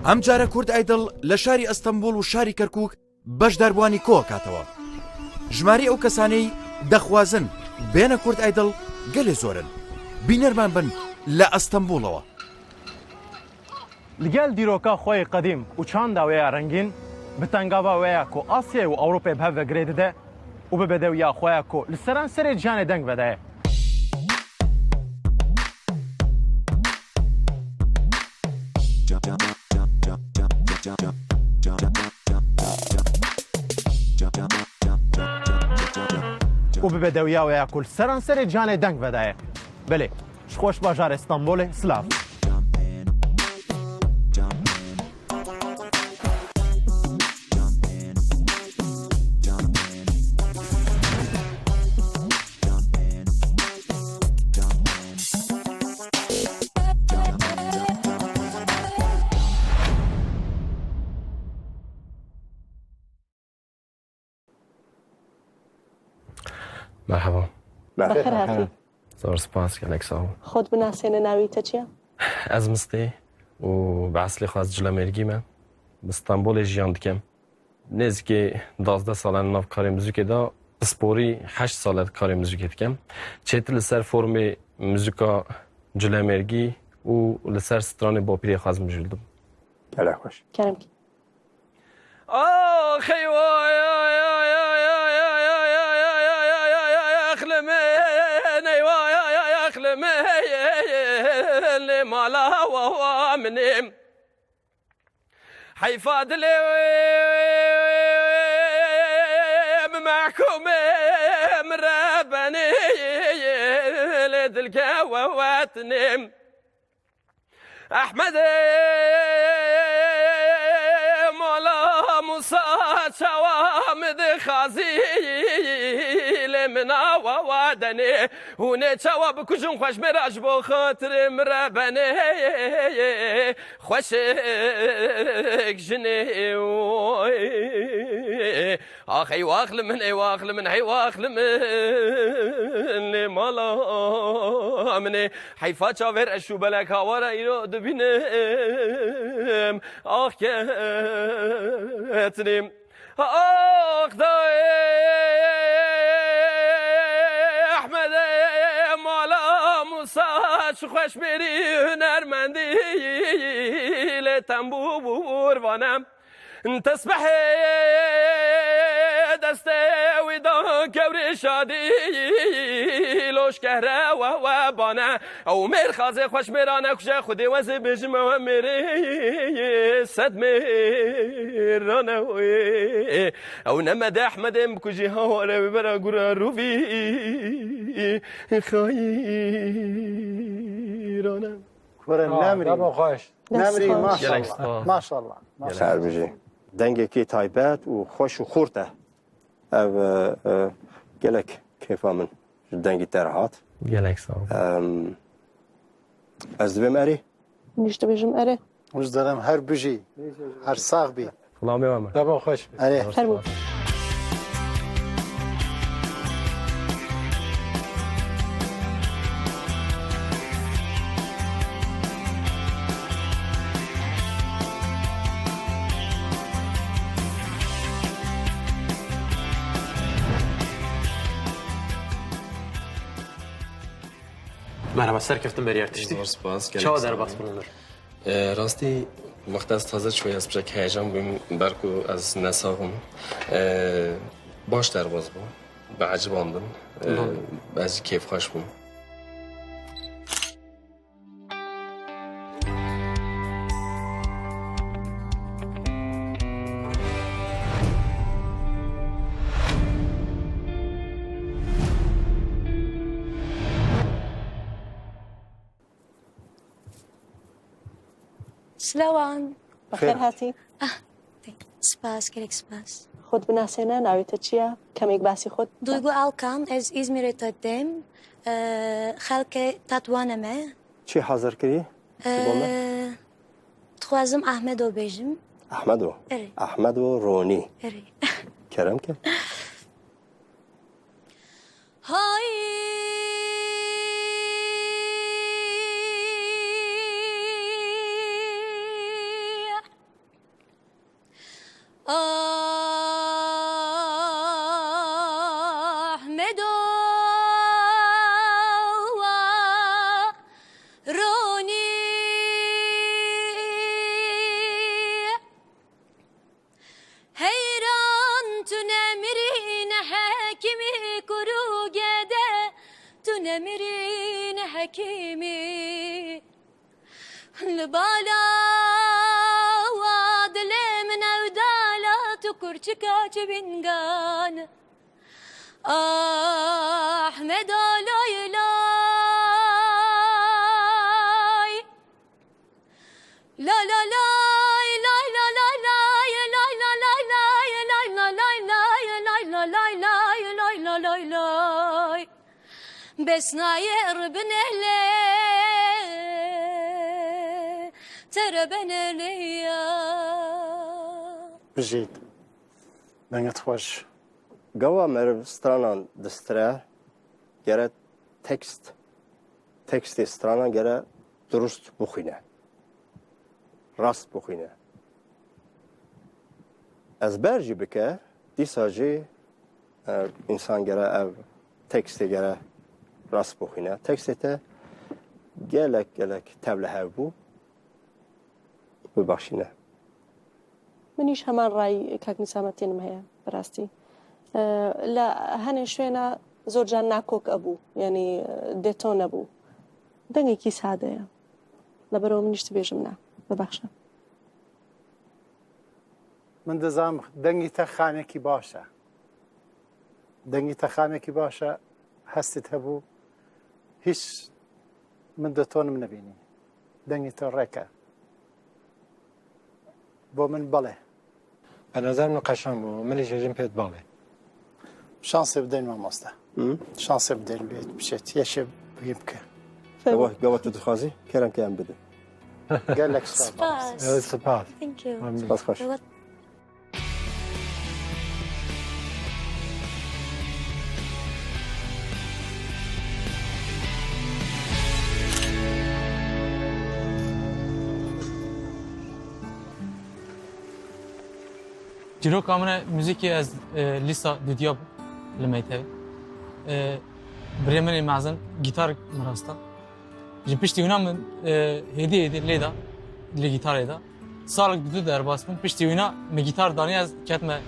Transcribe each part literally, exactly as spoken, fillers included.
ئەم جارە کورد ئایدڵ لە شاری ئەستەنبوڵ و شاری کەرکووک بەشداربووانی کۆکاتەوە. ژمارەی ئەو کەسانەی دەخوازن بێنە کورد ئایدڵ گەلێ زۆرن. بینەرمان بن لە ئەستەنبوڵەوە. Li gel dîroka xwe yê qedîm û çanda wê ya rengîn, bi tengava wê ya ku Asyayê û Ewropayê bi hev ve girê dide û bi bedewiya xwe ya ku li seranserê cihanê deng vedaye. Û bi bedewiya wê ya ku li seranserê cihanê deng vedaye. Belê, ji xwe ji bajarê Stenbolê, silav. Merhaba. Bi xêr hatî. Zor spas, gelek sağ ol. Xwe binasêne, navê te çi ye? Ez Mistê û bi eslê xwe ez Cilemêrgî me. Bi Stenbolê jiyan dikim. Nêzîkî duwazdeh sal e nav karê muzîkê de, pisporî heşt sal e karê muzîkê dikim. Çêtir li ser formê muzîka Cilemêrgî û li ser stranê bapîrê xwe ez mijûl dibim. Gelek xweş. Kerem kî. Ax, eywa, ya, ya, ya, axlimin, eywa, ya, ya, axlimin, lê mala wawa minim. Heyfa dilê bi mehkûmê min re benê, lê dilke we wetinim. Ehmedê mala Musa çawa min dixazî, lê min awa wa denê. Hûn ê çawa bikujin xweşmêra ji bo xatirê min re benê. Xweşik jinê oy. Ax, ey waxli min, ey waxli min, hey waxli min, lê mala min ê. Heyfa çavêr eş û belek hawara îro dibînim. Ax, ketinîm. Ax, dayê Ehmedê mala Musa, çi xweş mêrî hunermendî, lê tembûr vanem. Tesbehê destê wî da kewrê şadî, loşkehre we we bane. Ew mêr xazê xweş mêrane kuje, Xwedê we zê bêjim ew mêrê sed mêrane wê. Ew nemede Ehmedê min bikujî, haware wê bera gura rûvî xayîrane. Kure Ha, nemrî. Dema xweş. Nemrî, Dest xweş. Gelek maşallah. Sağ ol. Maşallah. Maşallah. Her bijî. Dengekî taybet û xweş û xurt e. Ev, e, e, gelek kêfa min ji dengî te re hat. Gelek sağ ol. Em, ez dibêm erê. Min jî dibêjim erê. Hûn ji denem her bijî. Her sax bî. Xulamê we me. Dema xweş be. Erê. Her bû. Merhaba, serkeftin beriyar tiştî. Zor spas, gelek Çawa sağ derbas olun. Bulunur? E, rastî, wexta ez taze çûye, ez pişek heyecan bûm, ber ku ez nesax im. E, baş derbas bû. Bi ecibandin. E, Doğru. Ez jî kêfxweş bûm. Silavan. Bi xêr hatî. Ah, spas, gelek spas. Xwe binasêne, navê te çi ye? Kemêk basî xwe. Duygu Alkan, ez Îzmîrê te dem. Ee, xelkê Tatwane me. Çi hazir kirî? Ee, dixwazim Ahmedo bêjim. Ahmedo? Erê. Ahmedo Ronî. Erê. Kerem ke. Hay. Kimî kur û gede, tu nemirî ne hekîmî. Li bala wa dilê min ew dala, tu kurçika çi bîngan. Ahmedo loy loy. La la lay, lay la lay lay, lay la lay lay, lay la lay lay, lay la lay lay, lay la lay lay. Besnayê ribinê lê, te rebene lê ya. Bijît. Denget xweş. Gava meriv stranan distire, gere tekst, tekstê stranan gere durust bixwîne. Rast bixwîne. Ezber jî bike, dîsa jî, e, însan gere ev tekstê gere rast bixwîne. Tekstê te gelek, gelek tevlihev bû. Bibexşîne. Min îş heman ray kak Nîsametînim heye, bi rastî. E, li henê şwêna zor can nakok ebû, yanî, e, dêton nebû. Dengekî sade ye. Li ber min îş dibêjim na. Bibexşe. Min dizam dengî te xanekî baş e. Dengî te xanekî baş e, hestî te bû. Hîç min dêton min nebînî. Dengî te rêk e. Bo min belê. Bi nezer min qeşan bû. Min jî hêjin pêt belê. Şansê bidên mamoste. Hı? Şansê bidên bê biçêt. Yeşê bî bike. Gava, gava tu dixwazî, kerem ke em bidin. Gelek spas. Spas. Evet, spas. Thank you. Memnun. Spas xweş. Çîroka min e muzîkê, ez, e, lîsa dudiya bûm li mektebê. E, birê min ê mezin gîtar min rasta. Ji piştî wina min, e, hêdî hêdî lê da, li gîtarê da. Salek dudu derbas bûm. Piştî wina min gîtar danî, ez ketime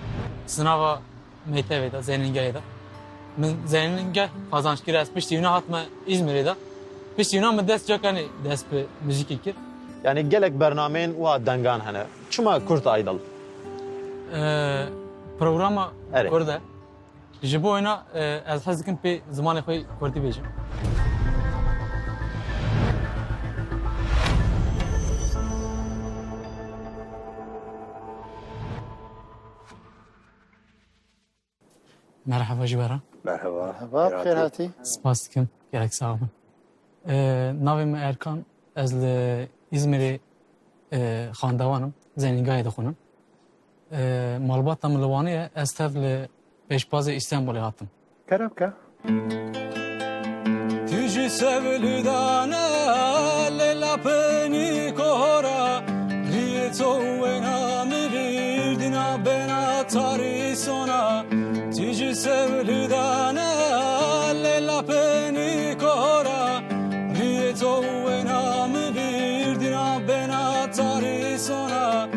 sinava mektebê de, Zenîngehê de. Min Zenîngeh qazanç kir, ez piştî wina hatime Îzmîrê de. Piştî wina min dest cakanê dest bi muzîkê kir. Yanî gelek bernameyên wa dengan hene. Çima Kurt Idol? Ee, programa Erê. Kurd e. Ji bo wina, e, ez hez dikim pê zimanê xwe kurdî bêjim. Merhaba ji we re. Merhaba. Merhaba, xêr hatî. Spas dikim. Gelek sax bin. Ee, navê min Erkan. Ez li Îzmîrê, e, xandewan im. Zenîngehê dixwînim. E, malbata min li Wanê ye. Ez tev li pêşbazê Îstanbulê hatim. Kerem ke. Tu ji sevlidane lê lapinî kohora, riyê to wêna min virdîna bêna tarî sona. Tu ji sevlidane lê lapinî kohora, riyê to wêna min virdîna bêna tarî sona.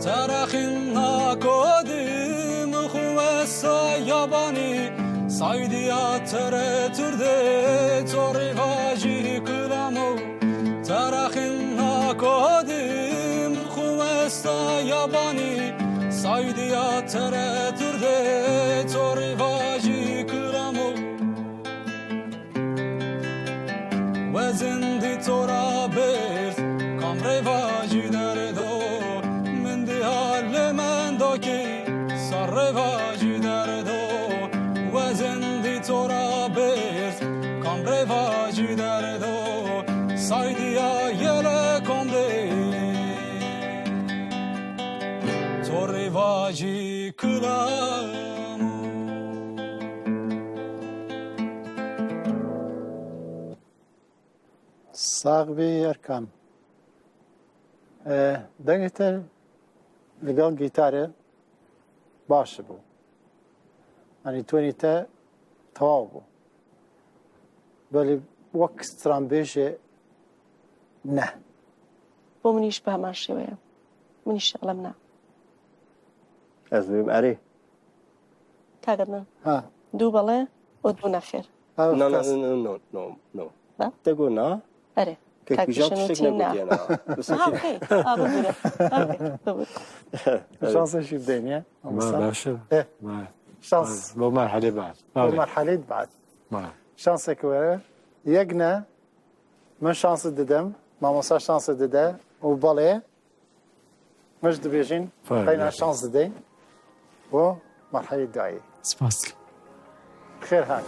Terexîn nakodim xu westa yabanî, saydiya tere turde to rêvajî kilamo. Terexîn nakodim xu westa yabanî, saydiya tere turde to rêvajî kilamo. We zindî to ra bêrt, kam rêvajî derdo, min diha li mendokî, ser rêvajî derdo. We zindî to ra bêrt, kam rêvajî derdo, saydiya yele kom dê. To rêvajî kilamo. Sax bî Erkan. E, dengê te li gel gîtarê baş bû. Yanî tonî te tewaw bû. Belê wek stranbêjê ne. Bo min îş bi heman şêweye. Min îş elem ne. Ez dibêm erê. Kagirna. Ha. Du belê û du nexêr. Ev No, no, kes no, no, no, no, no. Ba? Te got na? Erê. Kek Kek Bijan Bijan tiştek û tî na. Negotiye na. Aha, okey. A, bibûre. Okey, bibûre. Şansê jî bideyne, ya. Mamosta. Baş e. Eh. Şans. Bo merhale bad. Bu merhale bad. Şansê ki were. Yek ne. Min şansê didem. Mamosta şansê dide. Û belê. Min ji dibêjin, Ferq qeyna yok. Şans didin. Û merhale dayê. Spas. Xêr hat.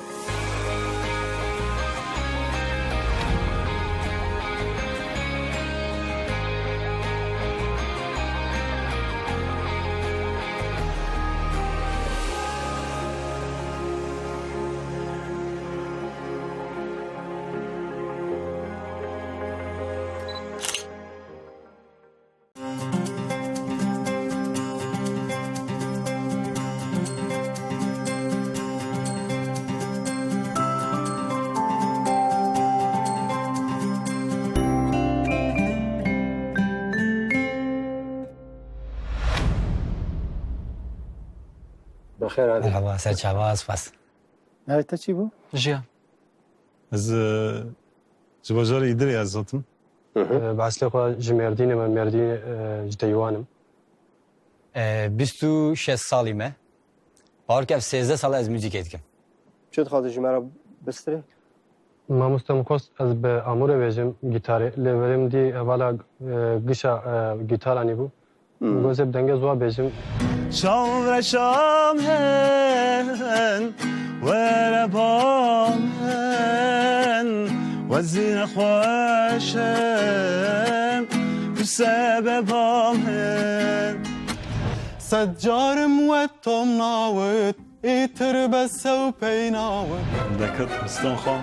Bexêr hatî. Merhaba, ser çava, spas. Navê te çi bû? Jiyan. Ez, e, ji bajarê Îdirê ez hatim. Hı hı. E, bi eslê xwe ji Mêrdînê me, Mêrdîn, e, ji Deywan im. E, bîst û şeş salî me. Bawer ke ev sêzdeh sal e ez muzîkê dikim. Çi dixwazî ji me re bistirê? Mamoste min xwest ez bi Amûrê bêjim gîtarê, lê verê min dî hevala, e, gişa, e, gîtara nîbû. Hmm. Min got ez ê bi dengê ziwa bêjim. Çavreşam hen, were bam hen, wezîne xweş hen, tu sebebam hen. Sed carim we tom nawit, îtir be sew pey nawit. Deket Ristan Xan.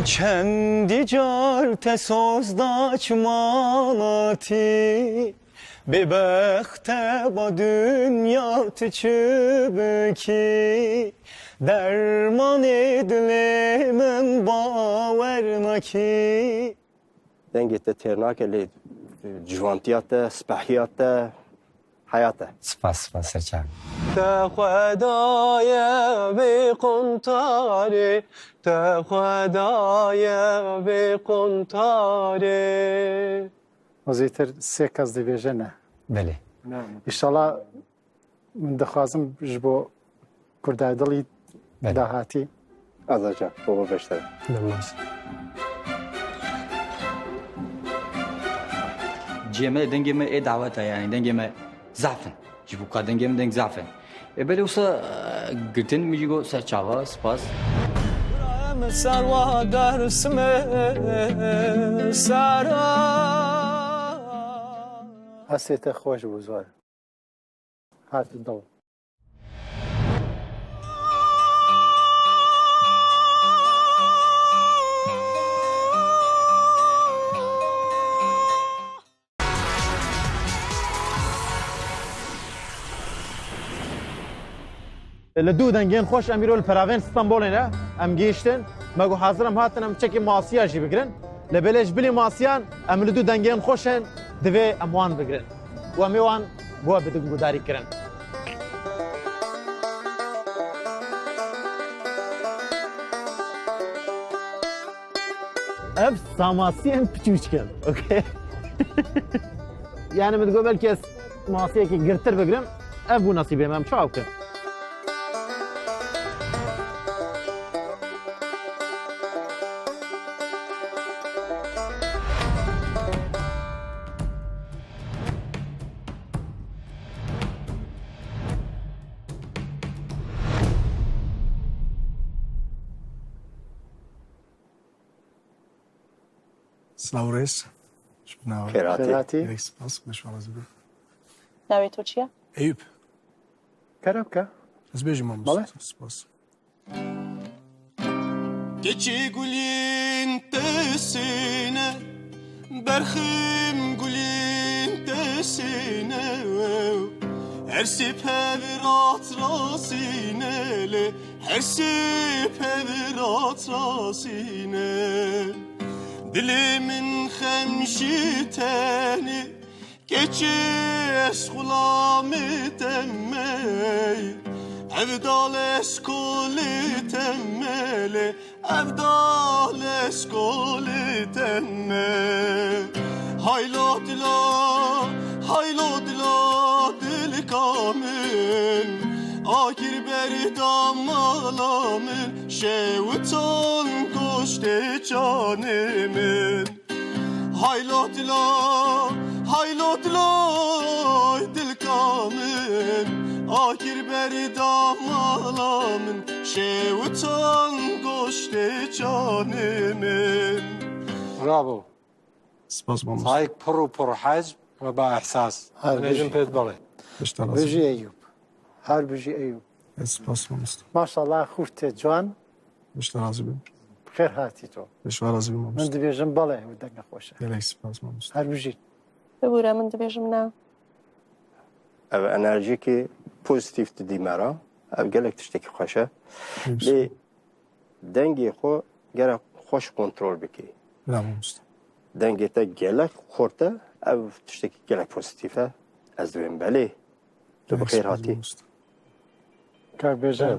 Ee, Çendî car te soz da çimanatî, bêbexte ba dinya tu çi bikî, dermanê dilê min bawer nakî. Dengê te têr nake lê ciwantiya te, spehiya te, heya te. Spas, spas, serçe. Te xwedaye vê quntarê, te xwedaye vê quntarê. O zêtir sê kes dibêje ne. Belê. Ne. Înşallah Min dixwazim ji bo Kurdayê dilî Belê. Dahatî. Azad can, bo bo beşte. Dem baş. Cihê me, dengê me ê dawet e, yanî dengê me zaf in. Ji bo ka dengê min deng zaf in. E, belê wisa, e, girtin min jî got ser çava, spas. Em serwa Dersimê, sera. Hestê te xweş bû, zor. Her dil. Li dû dengên xweş em îro li peravên Stenbolê ne. Em gihîştin. Me got hazir em hatin em çekê masiya jî bigirin. Lê belê ji bilî masiyan em li dû dengên xweş in. Divê em wan bigirin. Û em ê wan bi we bidin guhdarîkirin. Ev samasiyên piçûçk in. Okey. Yani min digot belkî ez masiyekî girtir bigirim. Ev bû nesîbê me, em çawa bikin? Silav û rêz. Ji bo nava. Xêr hatî. Xêr hatî. Gelek spas, xweş ve razî be. Navê to çi ye? Eyûp. Kere bike. Ez bêjim mamoste. Bale. Spas. Keçê gulên tesêne, berxim gulên tesêne, her sê pevrat rasîne lê, her sê pevrat rasîne. Dilê min xem ji tenê, keçê ez xulamê te mey. Ev dal eşkolê temelê, ev dal eşkolê teme. Haylo dilo, haylo dilo dilka min, akir berî da mala min, şewitan goştê canê min. Haylo dilo, haylo dilo, dilka min, akir berî da mala min, şewitan goştê canê min. Bravo. Spas mamoste. Sayek pir û pir hezm ve ba ihsas. Her Em êjin bijî. Pêt belê. Pişta razî. Bijî Eyûp. Her bijî Eyûp. Ez spas mamoste. Maşallah, xûrtê ciwan. Pişta razî bim. Bi xêr hatî to. Pişta razî bim mamoste. Min dibêjin belê, ew denge xweş e. Gelek spas mamoste. Her bijî. Bibûre, min dibêjim na. Ev enerjîkî pozîtîf didî me re. Ev gelek tiştekî xweş e. Pişta. Lê dengê xwe gerek xweş kontrol bikî. Bila mamoste. Dengê te gelek xurt e, ev tiştekî gelek pozîtîf e. Ez dibêm belê. Tu bi xêr hatî. Kak bêje.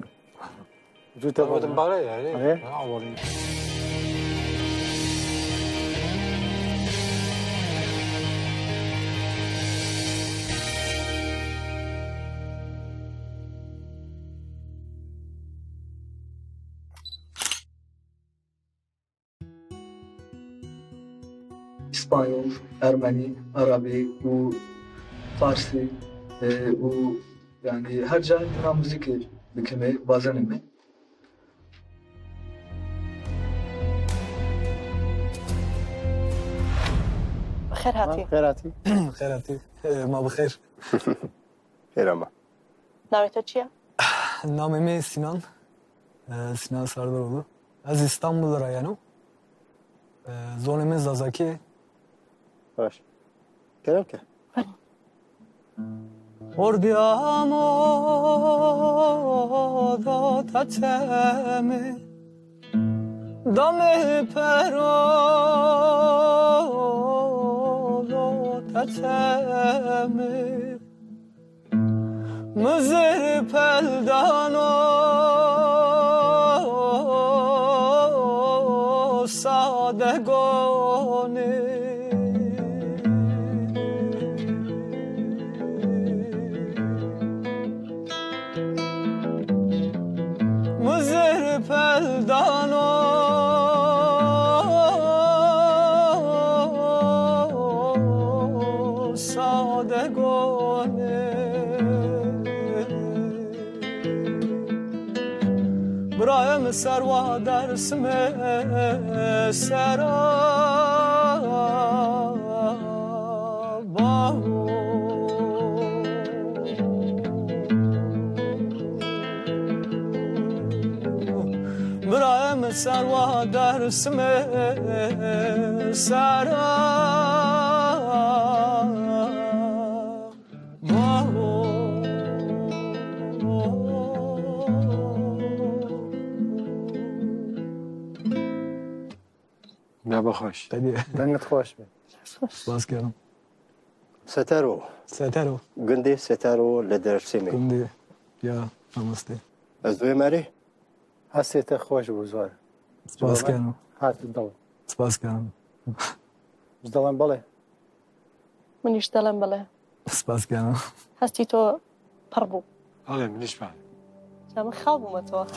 Tu te Ew dimbare yani. He? Ha, avalî. İspanyol, Ermeni, Arabi û Farsi, e, û yani her ca tena muzîkê dikime, bazenê me. Xêr hatî. Xêr hatî. Xêr hatî. E, ma bi xêr. Xêr ama. Navê te çi ye? Namê me Sinan. E, Sinan Serdaroğlu. Ez Îstanbul ra yeno. E, zonê me Zazakî. Baş. Kerem ke. Ordiamo da te çemê, damê pero da te çemê. Mizir peldano sade gonê. Mizir peldano sade gonê. Birayê min serwa Dêrsimê sera baho. Birayê min serwa Dêrsimê sera baho. Gava xweş. Hediye. Dengit xweş be. Spas kerim. Setero. Setero. Gundê Setero li Dêrsimê. Gundê. Ya, mamoste. Ez duyê merê. Hestê te xweş bû zor. Spas kerim. Hat dil. Spas kerim. Ji dilan belê. Min jî dilan belê. Spas kerim. Hestî to pir bû. Belê, min jî belê. Ya min xew bûme to.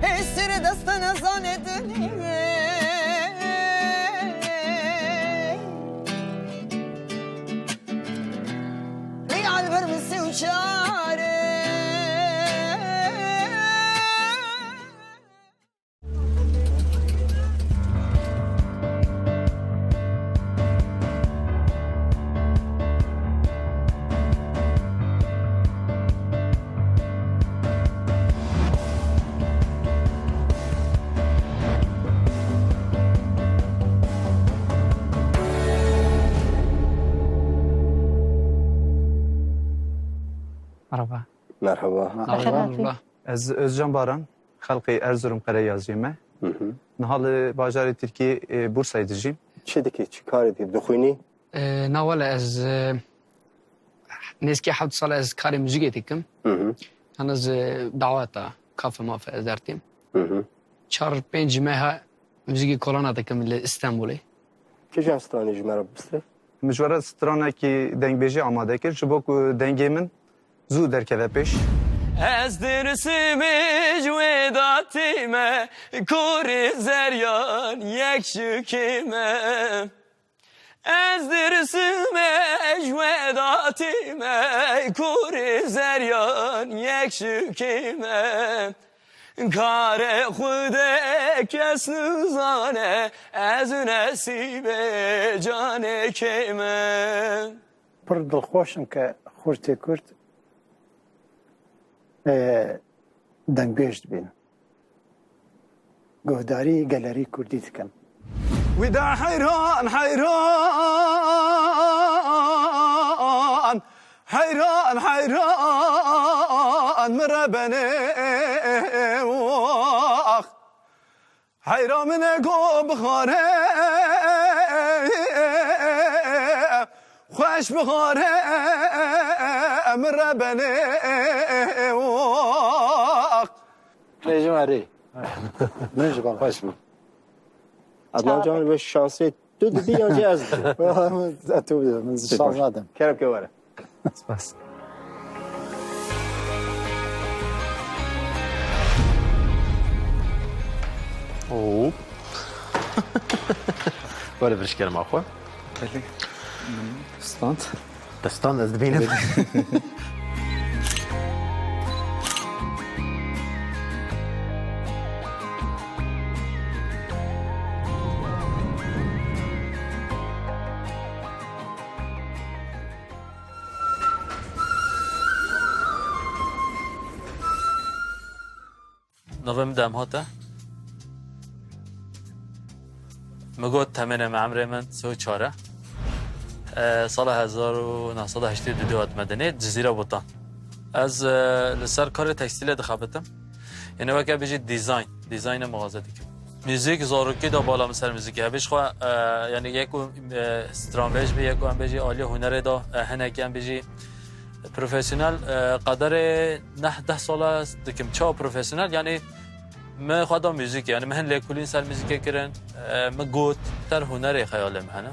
Pêştir destine zanê dinê. Lê alver min sê û çar e. Merhaba. Merhaba. Merhaba. Merhaba. Ez Özcan Baran, xelkê Erzurum Qereyaziyê me. Hı hı. Niha li bajarê Tirkiyê, e, Bursayê dijîm. Çi dikî, çi karê dikî, dixwînî? E, na wele ez, e, nêzîkî heft sal ez karê muzîkê dikim. Hı hı. Yalnız, e, daweta kafe mafe ez dertêm. Hı hı. Çar pênc meha muzîkê kolana dikim li Stenbolê. Kîjan stranê ji me re bibistirê? Min ji we re stranekî dengbêjî amade kir, ji bo ku dengê min zû derkeve pêş. Ez dirsimê ji wê datî me, kurê zeryan yek şikê me. Ez dirsimê ji wê datî me, kurê zeryan yek şikê me. Karê Xwedê kes nizane, ez û nesîbê canê kê me. Pir dilxweş im ke xortê Kurd, e, dengbêj dibînim. Guhdarî gelerî Kurdî dikim. Wî de heyran, heyran, heyran, heyran min re benê wax. Heyra min e go bixare, xweş bixare min re benê wax. Rêjim erê. Min ji bala. Xweş bû. Adnan Can, we şansê tu didî yan jî ez didî? Wala min, ez tu bidî, min şans nadim. Kerem ke were. Spas. Oo. Were birişkerma xwe. Belê. Stand. Te stand ez dibînim. Navê min Demhat e. Min got temênê min, emrê min sê û çar e. E, sala hezar û neh sed û heştê û du hatime dinê Cizîra Botan. Ez, e, li ser karê tekstîlê dixebitim. Yanî weke bêjî dîzayn, dîzayna mixaze dikim. Muzîk zarokî de bala min ser muzîkê. Hebî ji xwe, e, yanî yek û, e, stranbêj bî, yek û em bêjî aliyê hunerê de, e, hinek em bêjî profesyonel, e, qederê neh deh sala dikim. Çawa profesyonel? Yanî min xwe da muzîkê, yanî min hin lêkolîn ser muzîkê kirin, e, min got, ser hunerê xeyalê min hene.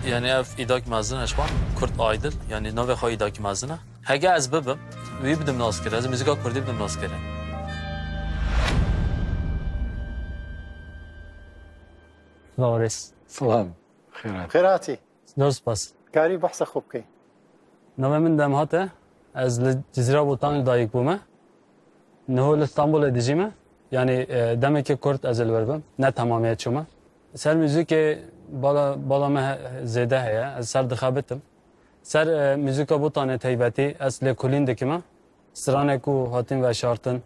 Yanî ev îdakî mezin e ji xwe, Kurt Aydil, yanî navê xwe îdakî mezin e. Heke ez bibim, wî bidim naskir, ez muzîka kurdî bidim naskirin. Silav rêz. Silav. Xêr hatî. Xêr hatî. Zor spas. Karî behsa xwe bikey? Navê min Demhat e. Ez li Cizîra Botanê dayik bûme. Niho li Stenbolê dijîme. Yanî, e, demekê kurt ez ê li wir bim. Ne temamî çûme. Ser muzîkê bala, bala me he-, zêde heye. Ez ser dixebitim. Ser, e, muzîka Botanê taybetî ez lêkolîn dikime. Stranê ku hatin veşartin,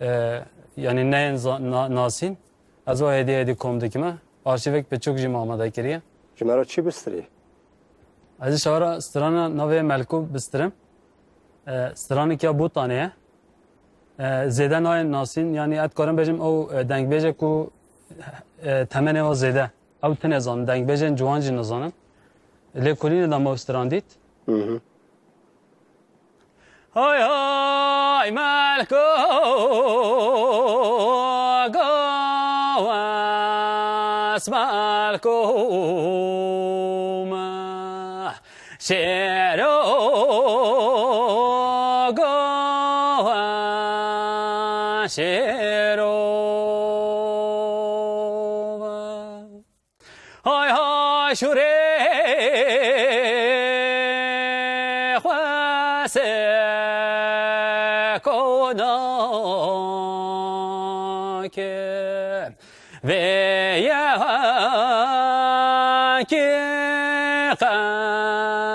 e, yanî neyên za-, na-, nasîn. Ez wan hêdî hêdî kom dikime. Arşîvek piçûk jî me amade kiriye. Ji me re çi bistirî? Ez ji we re strana navê Melkû bistirim. E, stranekî ya Botanê ye. E, zêde nayên nasîn, yanî ez dikarim bêjim ew, e, dengbêjek ku, e, temenê wa zêde. Ew tune zanin, dengbêjên ciwan jî nizanin. Lêkolînê de me ew stran dît. Hı hı. Hay hay Melko, gawes Melko me, şêro, gawes şêro me. Hay hay şûrê xwe seko nake, vê yekê qebûl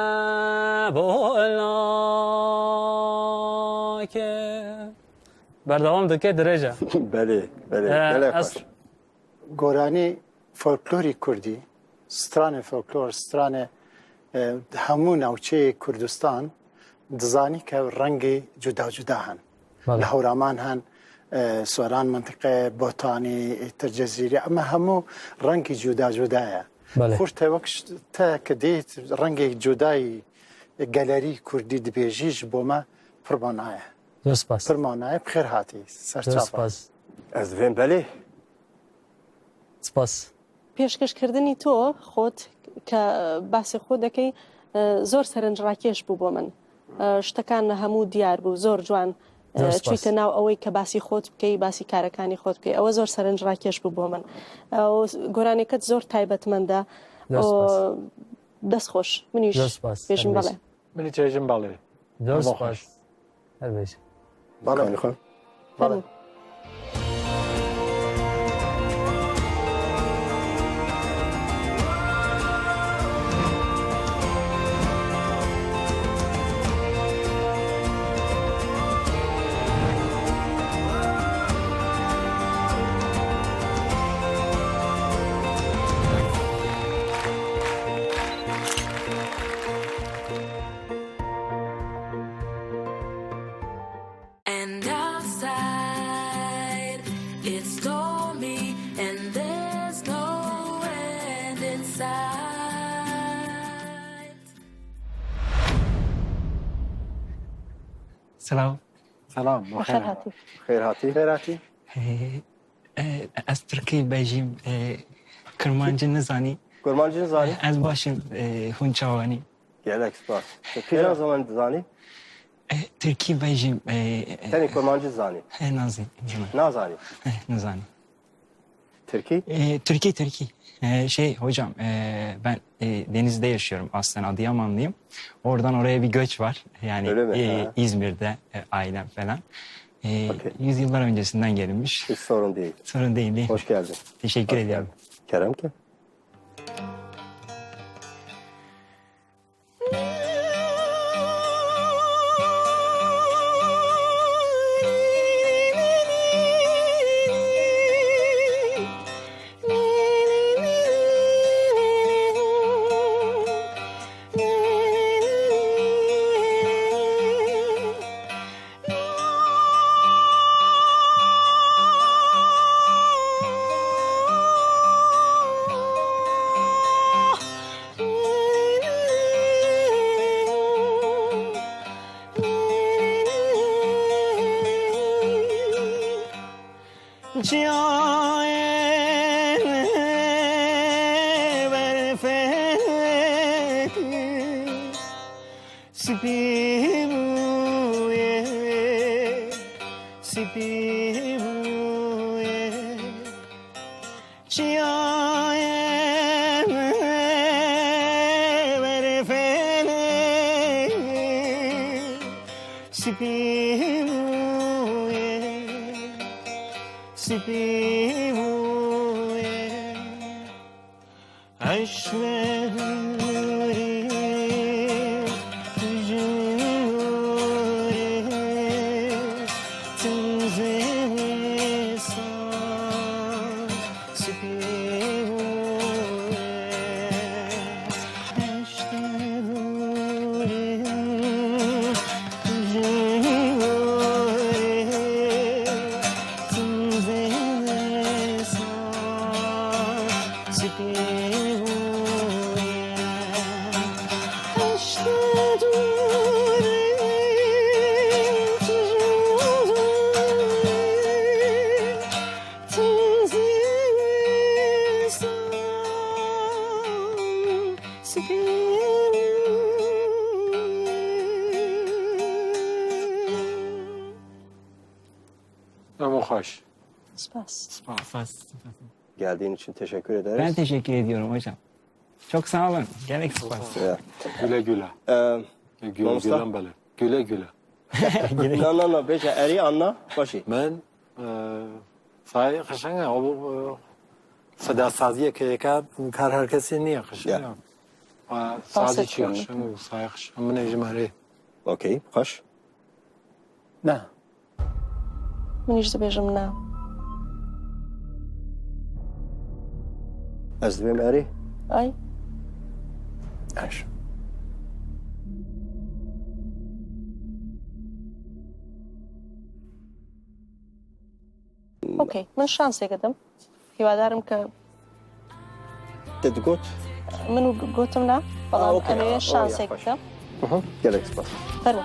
nake. Berdewam dike dirêj e. Belê, belê. Ee, gelek ez xweş. Goranî folklorî kurdî, stranê folklor, stranê, e, hemû navçeyê Kurdistan dizanî ke rengê cuda cuda hene. Belê. Li Hewraman hene, e, Soran mintiqe, Botanî, ê, Tircezîrî, ema hemû rengî cuda cuda ye. Belê. Xurt te wek ş-, te ke dê rengê cudayî gelerî kurdî dibêjî ji bo me pir manaye. Zor spas. Pir manaye, bi xêr hatî. Ser çava. Zor spas. Ez divêm belê. Spas. پێشکەشکردنی تۆ خۆت کە باسی خۆت دەکەی، ئە، زۆر سەرنجڕاکێش بوو بۆ من. ئە، شتەکان هەموو دیار بوو، زۆر جوان، ئە، زۆر سپاس. چوویتە ناو ئەوەی کە باسی خۆت بکەی، باسی کارەکانی خۆت بکەی. ئەوە زۆر سەرنجڕاکێش بوو بۆ من. ئەو گۆرانیەکەت زۆر تایبەتمەندە. زۆر ئەو، سپاس. دەست خۆش. منیش زۆر سپاس. بێژم هەر بەڵێ. بێژ. منی چێژم بەڵێ. زۆر هەموو سپاس. خۆش. هەر بێژ. بەڵێ. کانی خۆ. بەڵێ. And outside, it's stormy and there's no end in sight. Selam. Selam, Bexer hatî. Xêr hatî. Xêr hatî. Ee, e, ez Tirkî bêjim, e, Kurmancî nizanî. Kurmancî nizanî? Ez baş im, e, hûn çawanî? Gelek spas. Te kîjan ziman dizanî? E, Tirkî bêjim, e, e, Tenê Kurmancî zanî? He, nazî. Nazanî? He, nizanî. Tirkî? E, Tirkî, Tirkî. E, şey, hocam, e, ben, e, Denizli'de yaşıyorum. Aslen Adıyamanlıyım. Oradan oraya bir göç var. Yani, Öyle mi? E, Ha. İzmir'de, e, ailem falan. E, Okey. Yüzyıllar öncesinden gelinmiş. Hiç sorun değil. Sorun değil, değil mi? Hoş geldin. Teşekkür Hoş ediyorum. geldin. Kerem ki. Çiyayê berfê spî bûye, spî bûye. Çiyayê berfê spî bûye, spî bûye. Eşvê Hemû xweş. Spas. Spas. Spas. Geldiğin için teşekkür ederiz. Ben teşekkür ediyorum hocam. Çok sağ olun. Gelek spas. Ya. Güle güle. Ee, Gül, mamosta? Gülen bale. Güle güle. Na, na, na, bêje erê an na, başî. Min, e, sayê xişin e, o, e, sedasaziyê ke yeka kar her kesê niye xişin Ya. ya. E, sazî çi xişin, sayê xişin, min ê ji me rê. Okey, xweş. Na. Min îş dibêjim na. Ez dibêm erê. Ay. Eş. Okey, min şansê didim. Hîwadarim ke Te digot? Min û gotim na, Ah, belam okey, em ê ah, oh, şansê ya, xweş. Didim. Mhm, gelek spas. Fermo.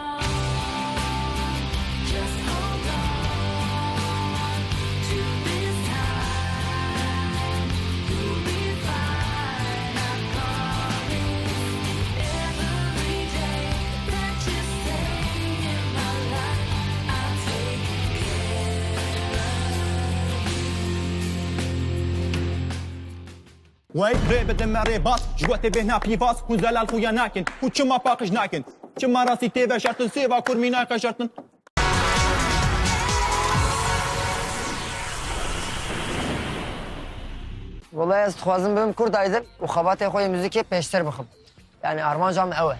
Wey rê bidin me rê bas, ji we tê bêhna pîvaz, hûn zelal xuya nakin, hûn çima paqij nakin? Çima rastî tê veşartin, sêva kurmî nayê qeşartin? Wela ez dixwazim bibim Kurd Idol û xebatê xwe yê muzîkê pêştir bixim. Yani armanca min ew e.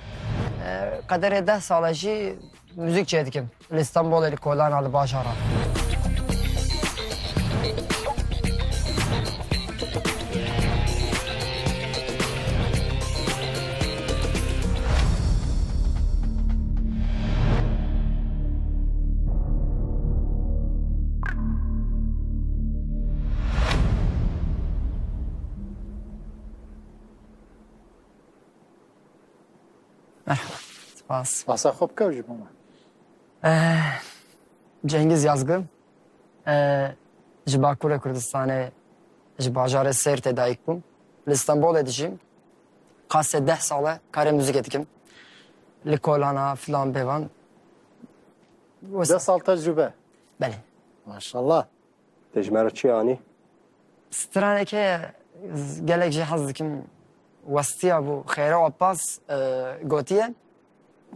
E, qederê deh sal e jî muzîk çêdikim. Li Stenbolê, li kolana, li bajara. Merhaba. Spas. Behsa xwe bike ji bo me. Eh, Cengiz Yazgı. Eh, ji Bakurê Kurdistanê, ji bajarê Sêrtê dayik bûm. Li Stenbolê dijîm. Qasê deh sal e karê muzîkê dikim. Li kolana filan bêvan. Deh sal tecrube. Belê. Maşallah. Te ji me re çi anî? Straneke z- gelek jê hez dikim westiya bû. Xêre Abbas e, gotiye.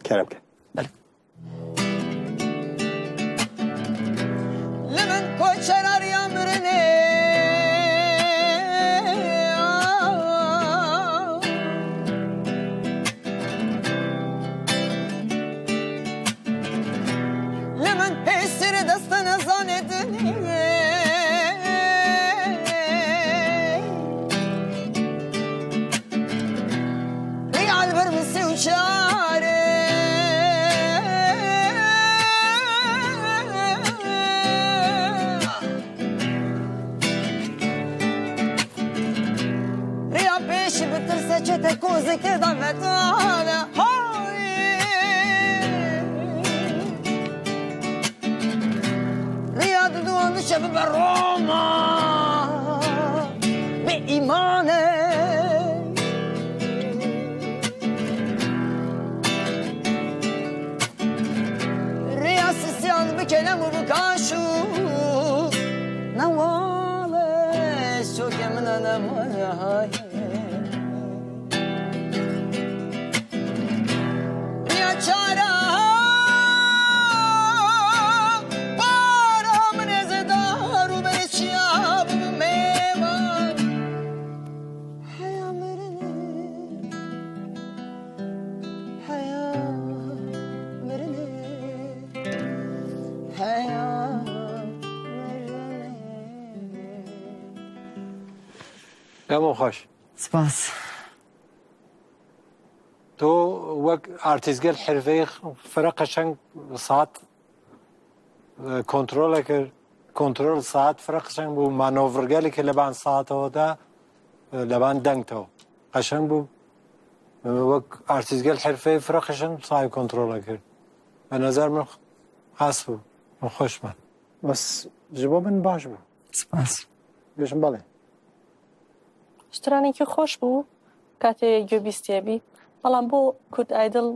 Kerem ke. Belê. Li min koçera riya mirinê. Li min pêştirê destine zanê dinê. Rîya li vir min sê û çar e. Rîya pêşî bi tirse çete kozê kir da metale. Hay! Rîya di duan diçe bibe Roma. Bê îman e. Rêya sisiyan bi kelem û bi kaş û newale şokê min e newale hayê. Rêya çara para min ê zedar û berê çiya bibim mêvan. Heya mirinê, heya mirinê, heya mirinê. Dema xweş. Spas. Tu wek artîstgel herveyê fire qeşeng saet, e, kontrole kir. Kontrol saet fire qeşeng bû. Manovrgelê ke leban saetewa de, e, leban deng tew. Qeşeng bû. E, wek artîstgel herfeyê fire qeşeng saet kontrole kir. Bi nezer min xas bû. Min xweş me. Bes ji bo min baş bû. Spas. Bêjim belê. Stranekî xweş bû, katê gwe bîstiye bî. Belam bo Kurd Idol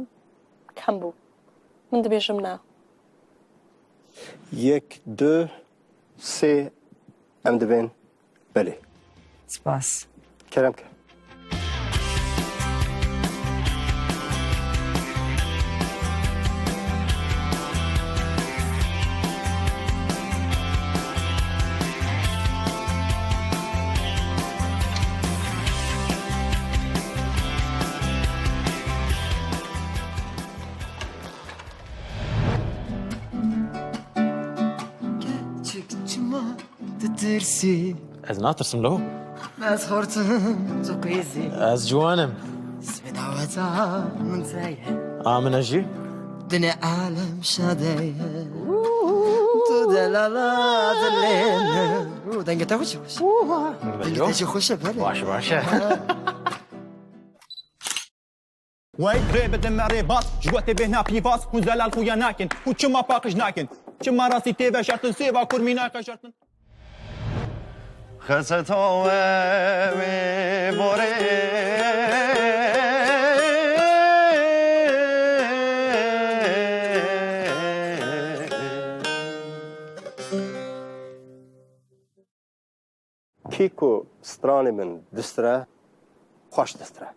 kem bû. Min dibêjim na. Yek, du, sê, em dibên belê. Spas. Kerem ke. Keçik çima ditirsî? Ez natirsim lo. Ez xortim, tu qîzî. Ez ciwan im. Sibê daweta min seye. A min e jî. Dinê alem şadeye. Tu Zelala, zelala. Oo, dengê te xweş e, xweş. Dengê te jî xweş e, belê. Baş, baş e. Wey, rê bidin me rê bas, ji we tê bêhna pîvas, hûn zelal xuya nakin, hûn çima paqij nakin? Çima rastî tê veşartin, sêva kurmî nayê qeşartin? Xeseta we wê borê. Kî ku stranê min distire, xweş distire.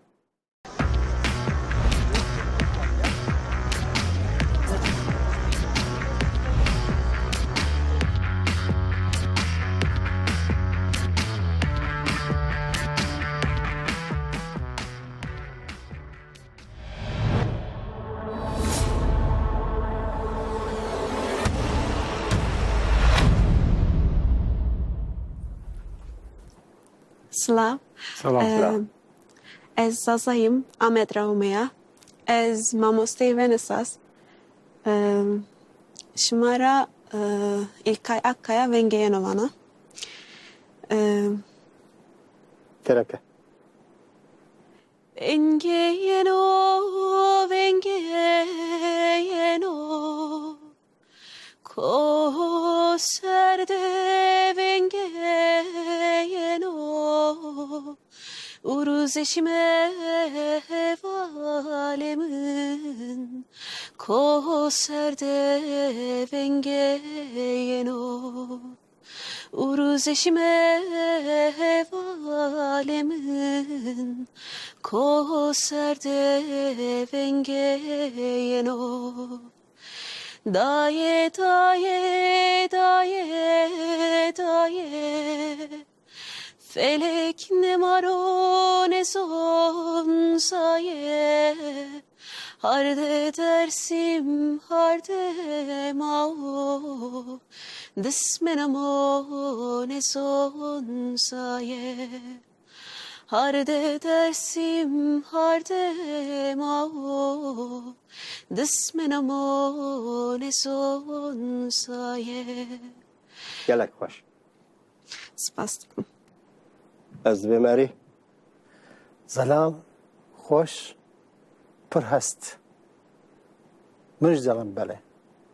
Silav. Silav. Em, ez Zazayim, Amed re hûmeya. Ez mamosteyê venesaz. Em, şima ra, e, İlkay Akkaya vengê yeno vana. Em, Kerem ke. Vengê yeno, vengê yeno. Ko ser de vengê yeno, û rûzê şîme hevalê min, ko ser de vengê yeno, û rûzê şîme hevalê min, ko ser de vengê yeno. Dayê, dayê, dayê, dayê. Felek ne mar o ne zonza ye. Hardê Dersim, hardê ma o. Dismena mo ne zonza ye. Hardê Dersim, hardê ma o, dismena mo ne zonza ye. Gelek xweş. Spas dikim. Ez dibêm erê. Zelal, xweş, pir hest. Min jî zelal belê.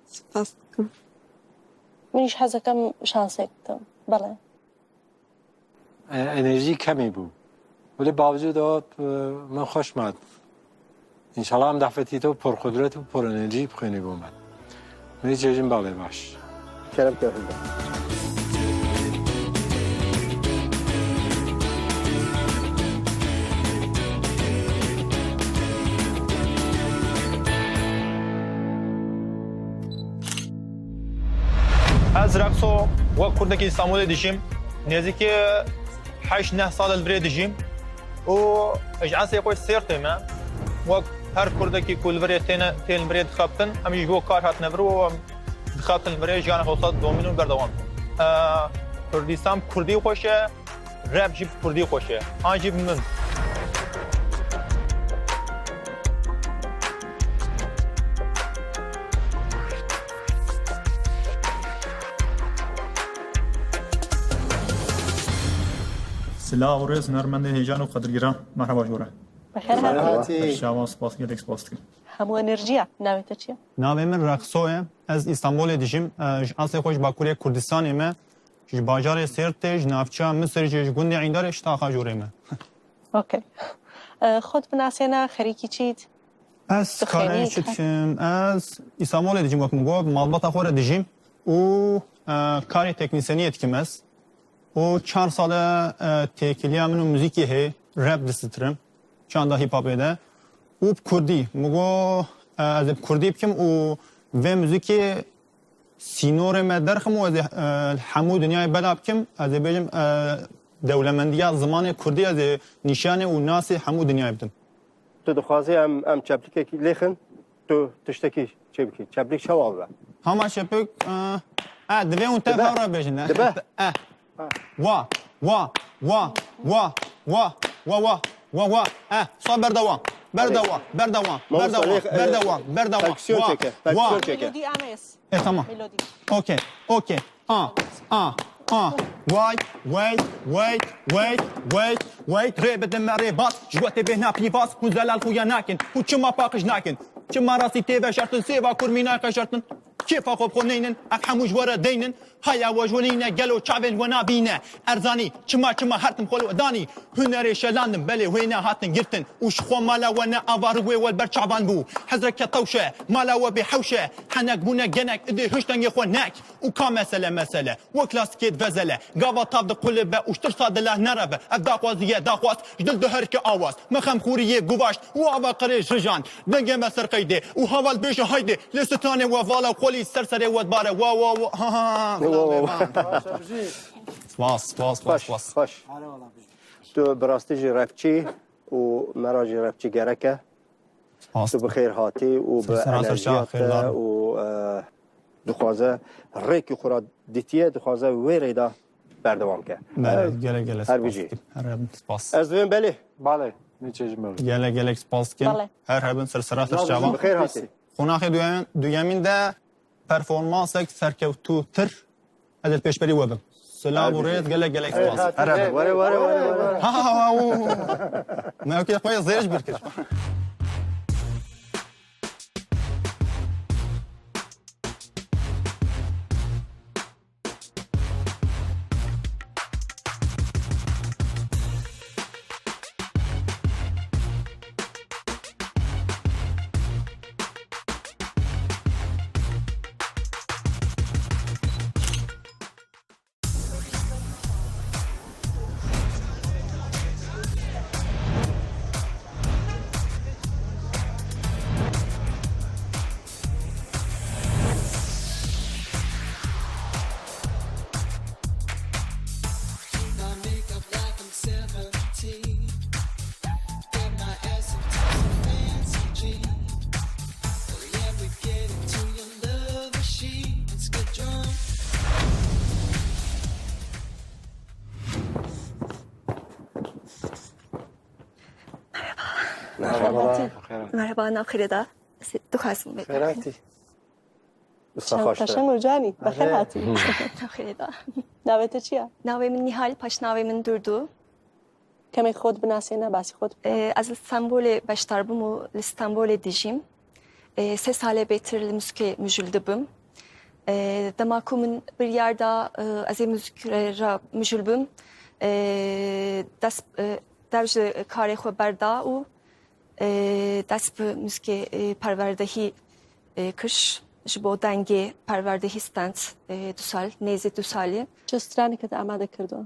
Spas dikim. Min jî hez dikim şansê dikim. Belê. E, enerjî kemî bû. Wele bawcûd o, e, min xweş ma. Înşallah em dehfetî to pir qudret û pir enerjî bixwînî bo me. Min cejin balê baş. Kerem ke hunda. Ez Rexo, wek kurdekî Îstanbulê dijîm. Nêzîkî heşt neh sal li virê dijîm û ji eslê xwe Sêrtê me. Wek her kurdekî ku li virê têne, tên li virê dixebtin, em jî ji bo kar hatine vir û em dixebtin li virê, jiyana xwe domîn û berdewam dikin. Eee, Kurdistan bi kurdî xweş e, rap jî bi kurdî xweş e. An jî bi min. Silav û rêz hunermendê hêjan û qedirgîran. Merheba ji we re. Bi xêr hatî. Merhaba. Şaban, spas, gelek spas dikim. Hemû enerjiya. Navê te çi ye? Navê min Rexso ye. Ez Îstanbulê dijîm. E, ji eslê xwe ji Bakurê Kurdistanê me. Ji bajarê Sêrtê, ji navçeya Misirê, ji gundê Îndarê, ji taxa jorê me. Okey. E, xwe binasêne, xerîkî çît? Ez karê çi dikim? Ez Îstanbulê dijîm, wek min got, malbata xwe re dijîm û, e, karê teknîsyeniyê dikim ez. Û çar sal e, e, têkiliya min û muzîkê heye, rap distitirim, çanda hip hopê de. Û bi kurdî, min got, e, ez ê bi kurdî bikim û vê muzîkê sînorê me derxim û ez ê, e, hemû dinyayê bela bikim, ez ê bêjim, e, dewlemendiya zimanê kurdî ez ê nîşanê û nasê hemû dinyayê bidim. Tu dixwazî em, em çeplikekî lêxin, tu tiştekî çê bikî. Çeplik çawa bibe? Hema çepik, e, e, divê hûn tev hev re bêjin, e. Dibe? E. Wa, wa, wa, wa, wa, wa, wa, wa, wa. E, sa berdewam. Berdewam, berdewam, Mamosta, berdewam, lê, e, berdewam, berdewam. Perküsyon Wa, çeke, wa. Perküsyon çeke. Melodî em ê. E, tamam. Melodî. Okey, okey. A, a, a. Way, way, way, way, way. Rê bidin me rê bas. Ji we tê bêhna pîvas. Hûn zelal xuya nakin. Hûn çima paqij nakin? Çima rastî tê veşartin? Sêva kurmî nayê qeşartin. Kêfa xwe bi xwe neynin. Ev hemû ji we re deynin. Haya we ji we neyne. Gelo çavên we nabîne? Erzanî. Çima, çima her tim xwe li we danî? Hunerê şelandin, belê wê nehatin girtin. Û ji xwe mala we ne ava rû wê we li ber çavan bû. Hezreke tewşe, mala we bê hewşe. Henek bûne genek, idê hişt dengê xwe nek. Û ka mesele mesele, we klasikê divezele. Gava tav diqulib be û ji tirsa dila nerebe. Ev daxwaz diye daxwaz, ji dil diherike awaz. Me xemxûriyê guvaşt û ava qirê jijand. Dengê me ser qeydê û hava dibêje haydê. Lê stranê we vala xwelî ser serê we dibare. Wa, wa, wa, ha, ha, ha. Wa, wa, wa. Spas, spas, spas, Xweş, spas. Xweş. Tu bi rastî jî rapçî û me re jî rapçî gerek e. Spas. Tu bi xêr hatî û bi Ser sera, ser enerjiya çav, te xêrdar. û, e, dixwaze rêkî xwe ra dîtiye, dixwaze wê rê de berdewam ke. Belê, E, gelek, gelek her spas bijî. dikim. Her hebin spas. Ez dibêm belê. Belê, ne çeşme. Gelek, gelek spas dikim. Belê. Her hebin ser sera, ser çavan. Bi xêr hatî. Qonaxê duyem-, duyemîn de performansek serkewtûtir ez ê pêşberî we bim. Silav û rêz, gelek gelek spas. Her hebin. Were, were, were, were. Ha, ha, ha, ha, o. Me wekî xwe zêr ji bîr kir. Merhaba. Merhaba, nav xêrê da. Dixwazim bê. Xêratî. Wisa Çend xweş be. Qeşeng û canî. Bi xêr hatî. Nav xêrê da. Navê te çi ye? Navê min Nîhal, paşnavê min Durdu. Kemê xwe binasîne, basî xwe bike. Ee, ez li Stenbolê beşdar bûm û li Stenbolê dijîm. Ee, sê salê bêtir li muzikê mijûl dibim. Ee, dema ku min biryar da, e, ez ê muzîk re, re mijûl bim, e, dest, e, dev ji karê xwe berda û, e, dest bi muzîkê, e, perwerdehî, e, kir. Ji bo dengê perwerdehî stend, e, du sal, nêzî du salî. Çi stranekê te amade kirdo?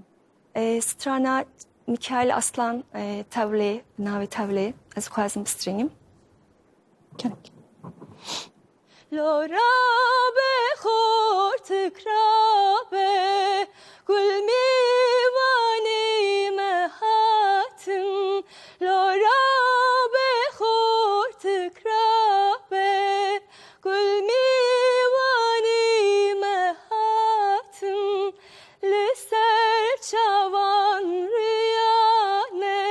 E, strana Mikail Aslan, e, Tewlê, bi navê Tewlê, ez dixwazim bistrînim. Kek. Lora be xortik rabe, gul mîvanî me hatin. Lora be xortik rabe, gul mîvanî me hatin. Li ser çavan riyane,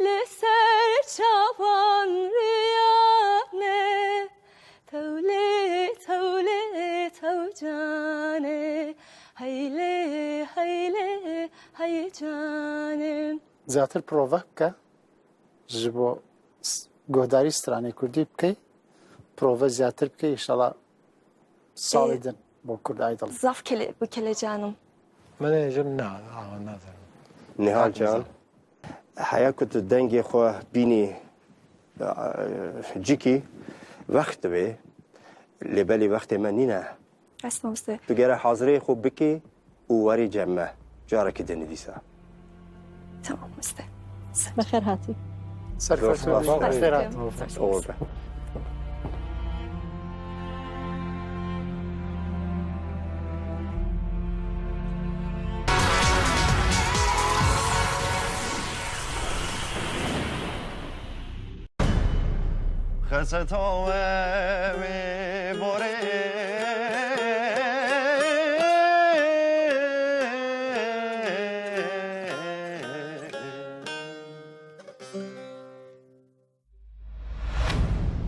li ser çavan riyane. Tewlê, tewlê, tew canê. Heylê, heylê, hey canê. Zêdetir prova bike. Ji bo s-, guhdarî stranê kurdî bikey, prove zêdetir bikey, înşallah salê Ê, din bo Kurd Idol. Zaf kele-, bi kelecanim. Min ê jim na, awa nazanim. Nihal can, heya ku tu dengê xwe bînî, e, cikî, wext divê, lê belê wextê me nîne. Rast mamoste. Tu gere hazirê xwe bikî û werî cem me. Carekî din dîsa. Tamam mamoste. Bi xêr hatî. Serkeftin. Dost, bi xêr hatî. Oğur be. Xeseta we wê borê.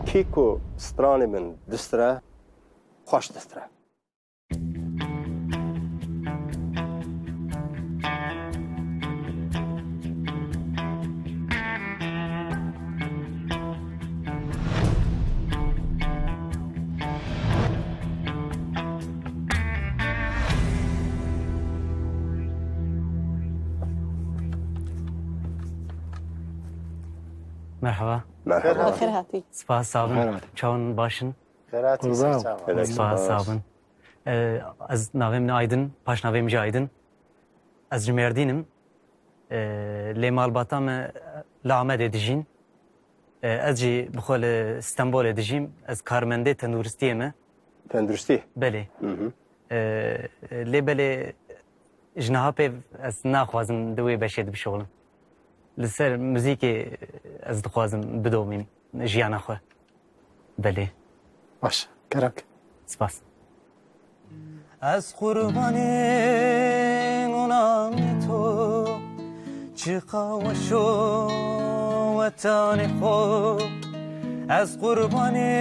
Kî ku stranê min distire, xweş distire. Merhaba. Merhaba. Xêr hatî. Spas, sağ olun. Merhaba. Çawan başın. Xêr hatî, Qurban. Ser çava. Spas, sağ olun. Ee, ez navê min Aydın, paşnavê min jî Aydın. Ez ji Mêrdîn im. Ee, lê malbata me li Amedê dijîn. Ee, ez jî bi xwe li Stenbolê dijîm. Ez karmendê tenduristiyê me. Tenduristî? Belê. Hı hı. Ee, lê belê ji niha pê ez naxwazim di wê beşê de bişuxulim. Li ser muzîkê ez dixwazim bidomîm jiyana xwe. Belê. Baş, kerem ke. Spas. Ez qurbanê nûnamê to, çiqa weş o wetanê xwe. Ez qurbanê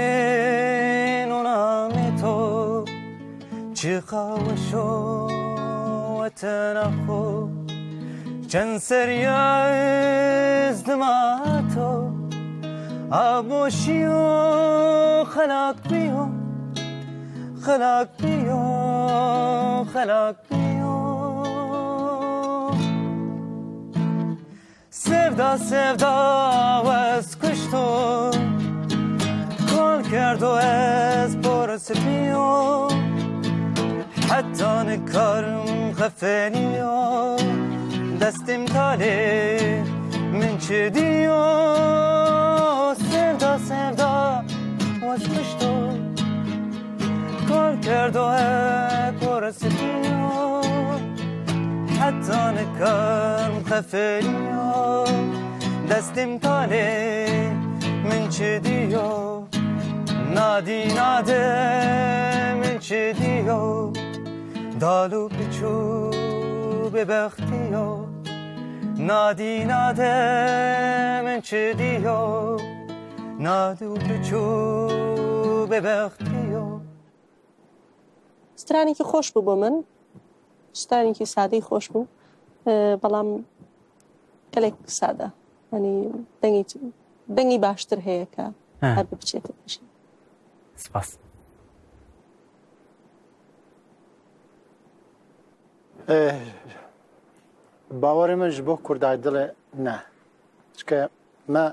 nûnamê to, çiqa weş o wetena xwe. Çend serî ye ez dima to, a boşî yo xelak biyo, xelak biyo, xelak biyo. Sevda, sevda wez kuşto, kol kerdo ez por sipiyo. Heta nikarim xefeniyo, destîm talê min çi diyo. Sevda, sevda wez kuşto, kol kerdo ez por sipiyo. Heta nikarim xefeniyo, destîm talê min çi diyo. Nadî nade min çi diyo, dal û piçû bêbextiyo. Nadî nade min çi diyo, dal û piçû bêbextiyo. Stranekî xweş bû bo min. Stranekî sadeyî xweş bû. Ee, belam gelek sade. Yanî dengê, dengê baştir heye ke He. Her bi biçê te pêşî. Spas. Eh, bawerê min ji bo Kurdayê dilê ne. Çike me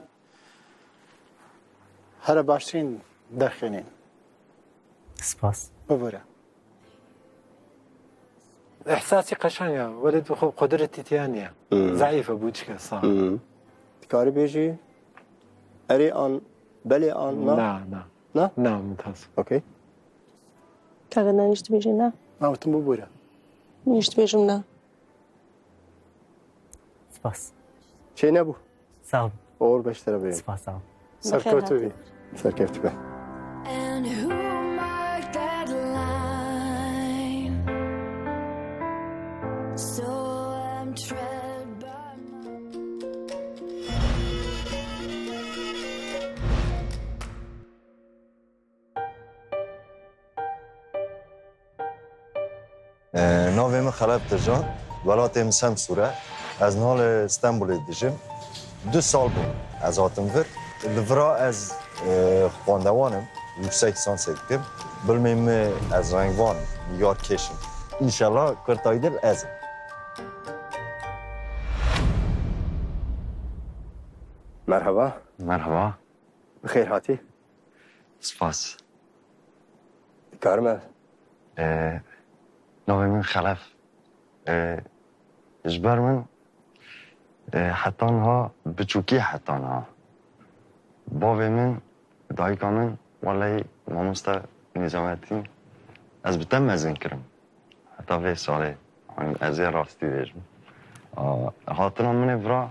here baştirîn derxînîn. Spas. Bibûre. Îhsasî qeşeng e, welê tu xwe qudretî tiya niye. Hmm. Zeîf e, bûçike sağ. Hmm. Dikarî bêjî erê an belê an na? Na, na. Na? Na, mutaz. Okey. Kaxê, na, nişt bêjî na. Na, gotim bibûre. Nişt bêjim na. Spas. Çê nebû. Sağ ol. Uğur beşlere beyim. Spas, sağ ol. Serkewtû bî. Serkewtû be. And who marked that line? So I'm tread by my E, navê min Xelef Tircan, welatê min Semsûr e. Ez niha li Stenbolê dijim. Du sal bû ez hatim vir. Li vira ez, e, xwendewan im, yüksek lisansê dikim. Bilmê min ez rengvan, niyarkêş im. Înşellah kurtayî dil ez im. Merhaba. Merhaba. Bi xêr hatî. Spas. Dikarim ez? Ee, navê min Xelef. Ee, ji ber min, ee, heta niha biçûkî heta niha. Bavê min, dayika min, welehî mamoste Nîzametîn, ez bi te mezin kirim. Heta vê salê, ez ê rastî bêjim. Aa, hatina min ê vira,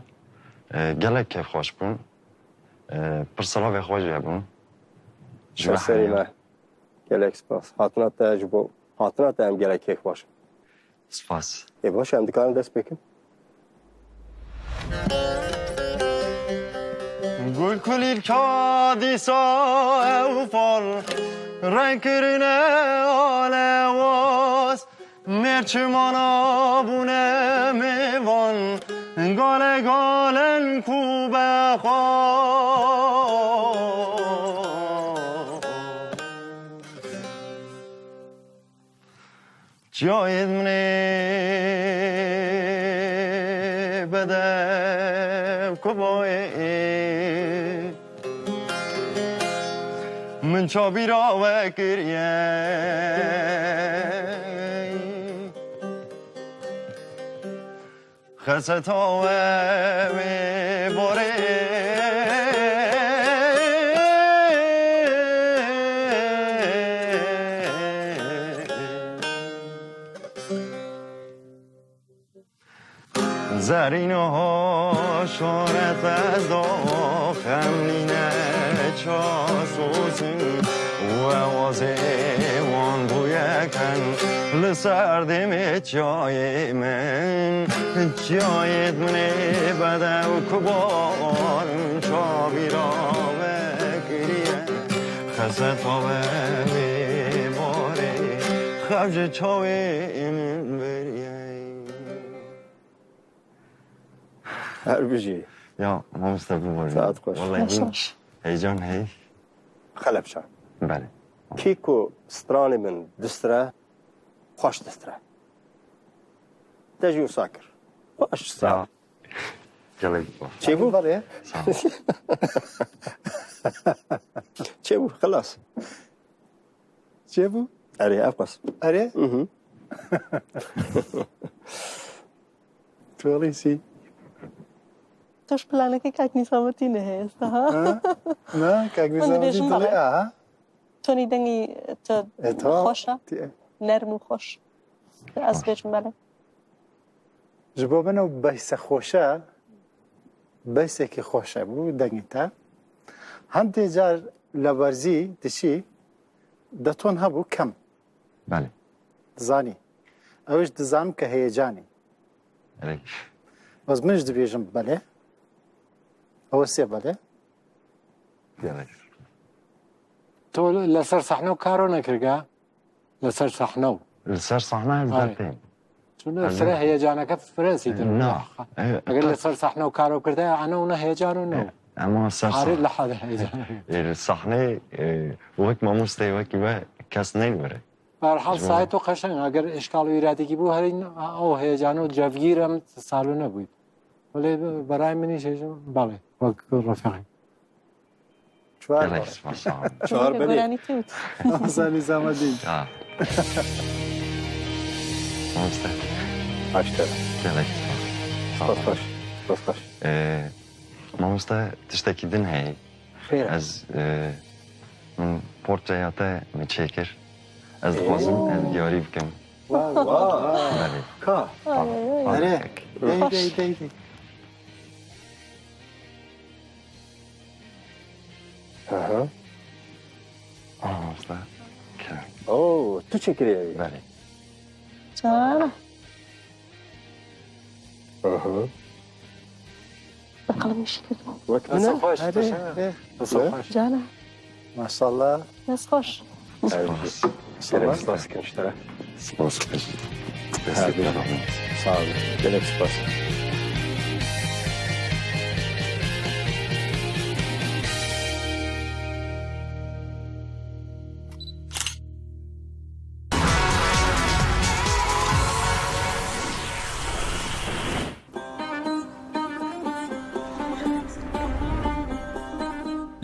ee, gelek kêfxweş bûn. Ee, pir silavê xwe jê bûn. Ji Ser serê hemî me. Gelek spas. Hatina te ji bo hatina te em gelek kêfxweş in. Spas. Ê baş e, em dikarin dest pê kin? Gul kulîlka dîsa ew fal, reng kirine alewaz, mêr çimana bûne mêvan, gale galen ku bexwa. Çiyayê min ê bedew kubayê, min çavîra we kiriye. Xeseta we wê borê. Zerîna şoret ez do xem nîne çasosin. We wazê wan bûye ken li ser dêmê çiyayê min. Çiyayê min ê bedew kubar, çavîra we kiriye. Xeseta we wê barê, xev ji çawê min beriye. Her bijî. Ya, mamoste, biborîne. Saet xweş. Wellahî, Xweş, hîn xweş. Heyecan hey. Xelepçe. Belê. Kî ku stranê min distire, xweş distire. Te jî wisa kir. Xweş stra. Ya. Gelek xweş. Çêbû? Belê. Sağ ol. Çêbû, xilas. Çêbû? Erê, ev qas. Erê? Mhm. Twelîsî. Tu ji planekê kak Nîzametî nehê êsta, ha? Ha? Na, kak Nîzametî dibêjim dilê belê. A, ha? Tonî dengî tu E, to, xweş e. Ti-, Nerm û xweş. Ez Xweş. Bêjim belê. Ji bo min ew behse xweş e, behsekî xweş e bû dengê te. Hindê car leberzî diçî, de ton hebû kem. Belê. Dizanî. Ew jî dizanim ke heyecanî. Belê. Bes min jî dibêjim belê. Ew sê belê. Belê. Tu li ser sahne karo nekirga? Li ser sahne. Li ser sahne ez Aynen. dertêm. Çûna Ez sere ê- heyecaneke firensî din. Na. E, Eger li qet- ser sahne û karo kirde, ana ona heyecan û ne. E, ema ser Arê sah- li hade heyecan. E, li sahneyê, e, wek mamosteyê wekî we kes neyê li vir e. Berhal Ji bo- saet û qeşeng, eger eşkal û îradekî bû, herî o heyecan û cevgîr em salûne bûyî. Belê, berayê min îşê ji, belê, wek refeqî. Çar Gelek bar. Spas, sağ olun. Çar Gelek belê. Goranî tut. Ramazan Nîzametîn. Ya. Mamoste. Baş tera. Gelek spas. Sağ Spas olun. Baş. Spas baş. Ee, mamoste, tiştekî din heye. Xêr e. Ez, e, min portreya te min çêkir. Ez dixwazim ez diyarî bikim. Wow, wow. Belê. Ka. Ay, ay, ay. Erê. Belê. Dey, dey, dey, dey. Aha. Aha, usta. Kerem. Oo, tu çekirî. Belê. Çana. Aha. Bi qelemê şikir. Wek min e? Dest xweş, Hadi, teşekkür. Hadi. Dest xweş. Cana. Maşallah. Dest xweş. Spas. Gelek spas dikim ji te re. Spas. Destê te xweş. Sağ olun. Gelek spas.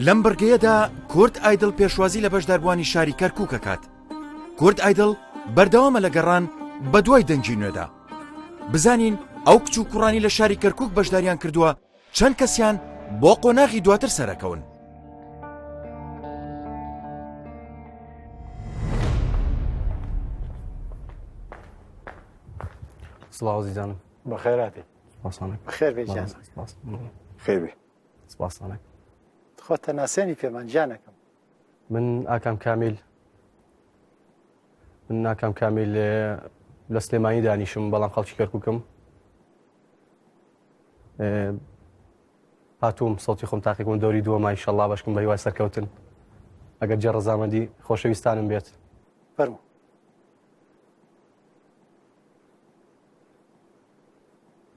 لەم بڕگەیەدا کورد ئایدڵ پێشوازی لە بەشداربووانی شاری کەرکووک ئەکات. کورد ئایدڵ بەردەوامە لە گەڕان بە دوای دەنگی نوێدا. بزانین ئەو کچ و کوڕانی لە شاری کەرکووک بەشداریان کردووە چەند کەسیان بۆ قۆناغی دواتر سەرەکەون. سڵاو ئەزیزانم. بەخێر هاتی. سپاسانە. بەخێر بێ گیان. سپاس. خێر بێ. سپاسانە. خۆت تەناسێنی پێمان گیانەکەم. من ئاکام کامیل. من ئاکام کامیل، ئێ، لە سلێمانی دانیشم، بەڵام خەڵکی کەرکووکم. ئێ، هاتووم سەوتی خۆم تاقی کەم دەوری دووەمە، ئینشەڵڵا بەشکم بە هیوای سەرکەوتن. ئەگەر جێ ڕەزامەندی خۆشەویستانم بێت. فەرموو.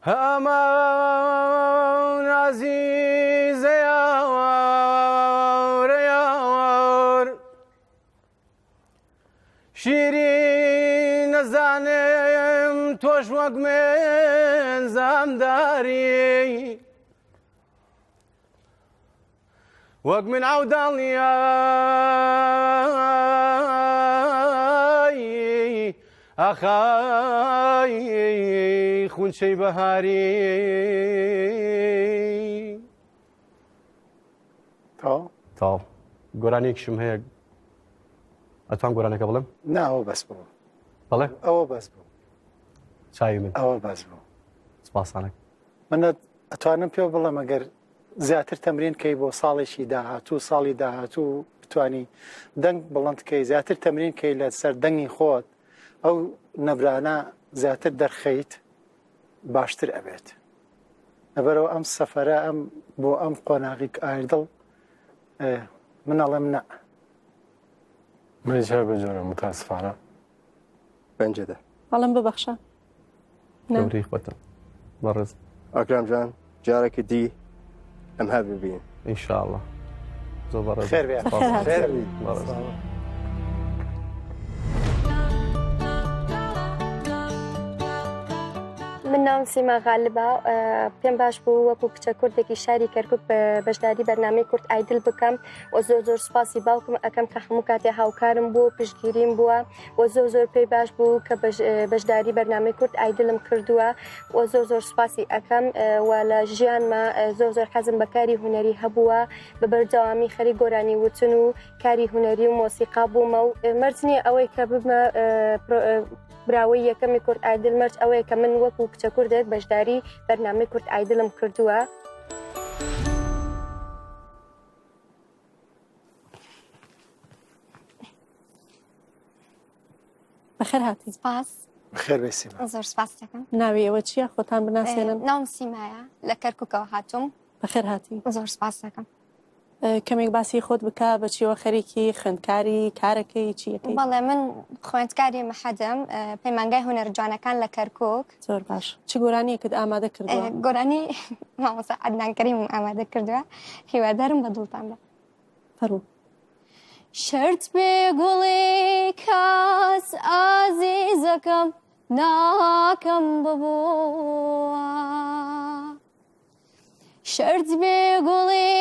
هەمان عەزیزە یاوەرە یاوەر، شیرین نەزانم تۆش وەک من زامداری. وەک من عەوداڵیای، ئاخای خونچەی بەهاری. تەواو؟ تەواو. گۆرانیەکیشم هەیە. ئەتوان گۆرانەکە بڵێم؟ نا، ئەوە بەس بوو. بەڵێ؟ ئەوە بەس بوو. چاوی من. ئەوە بەس بوو. سپاسانەک. من ئەت-، ئەتوانم پێ بڵێم، ئەگەر زیاتر تەمرین کەی بۆ ساڵێکی داهاتوو، ساڵی داهاتوو بتانی دەنگ بڵند کەی، زیاتر تەمرین کەی لەسەر دەنگی خۆت، ئەو نەبرانە زیاتر دەرخەیت، باشتر ئەبێت. لەبەرەوە ئەم سەفەرە، ئەم، بۆ ئەم قۆناغی ئایدڵ، ئێ، من ئەڵێم نە. منیش هەر بە جۆرە، متاسفانە. Bence de. ئەڵێم ببەخشە. نە. گەورەی خۆتە. بەڕێز. ئەکرەم جان، جارێکی دی ئەم هەر ببین. ئینشاءڵڵا. زۆر بەڕێز. خێر بێ. سپاس. خێر هاتی. خێر بی. بەڕێز. من ناوم سیما غالبە. ئە، پێم باش بوو وەکو کچە کوردێکی شاری کەرکوک بە بەشداری بەرنامەی کورد ئایدل بکەم و زۆر زۆر سپاسی باوکم ئەکەم کە هەموو کاتێ هاوکارم بوو، پشتگیریم بووە و زۆر زۆر پێی باش بوو کە بەش-، ئە، بەشداری بەرنامەی کورد ئایدلم کردووە و زۆر زۆر سپاسی ئەکەم، ئە، و لە ژیانما، ئە، زۆر زۆر حەزم بە کاری هونەری هەبووە، بە بەردەوامی خەری گۆرانی وتن و کاری هونەری و مۆسیقا بوومە و، ئە، مەرج نییە ئەوەی کە ببمە، ئە، پرۆ-، ئە، براوەی یەکەمی کورد ئایدل، مەرج ئەوەیە کە من وەکو کچە کوردێک بەشداری بەرنامەی کورد ئایدلم کردووە. بەخێر هاتی. سپاس. خێر بێ سیما. زۆر سپاس دەکەم. ناوی ئێوە چییە؟ خۆتان بناسێنن. ناوم سیمایە، لە کەرکوکەوە هاتووم. بەخێر هاتی. زۆر سپاس دەکەم. ئە، کەمێک باسی خۆت بکە، بە چیەوە خەریکی خوێندکاری، کارەکەی، چیەکەی؟ بەڵێ، من خوێندکاری محەدم، ئە، پەیمانگای هونەر جوانەکان لە کەرکوک. زۆر باش. چ گۆرانیەکت ئامادە کردووە؟ ئە، گۆرانی مامۆستا عەدنان کەریم ئامادە کردووە. هیوادارم بە دڵتان بێ. فەرموو. شرت بێ گوڵی کاس ئازیزەکەم ناکەم ببووە. شرت بێ گوڵی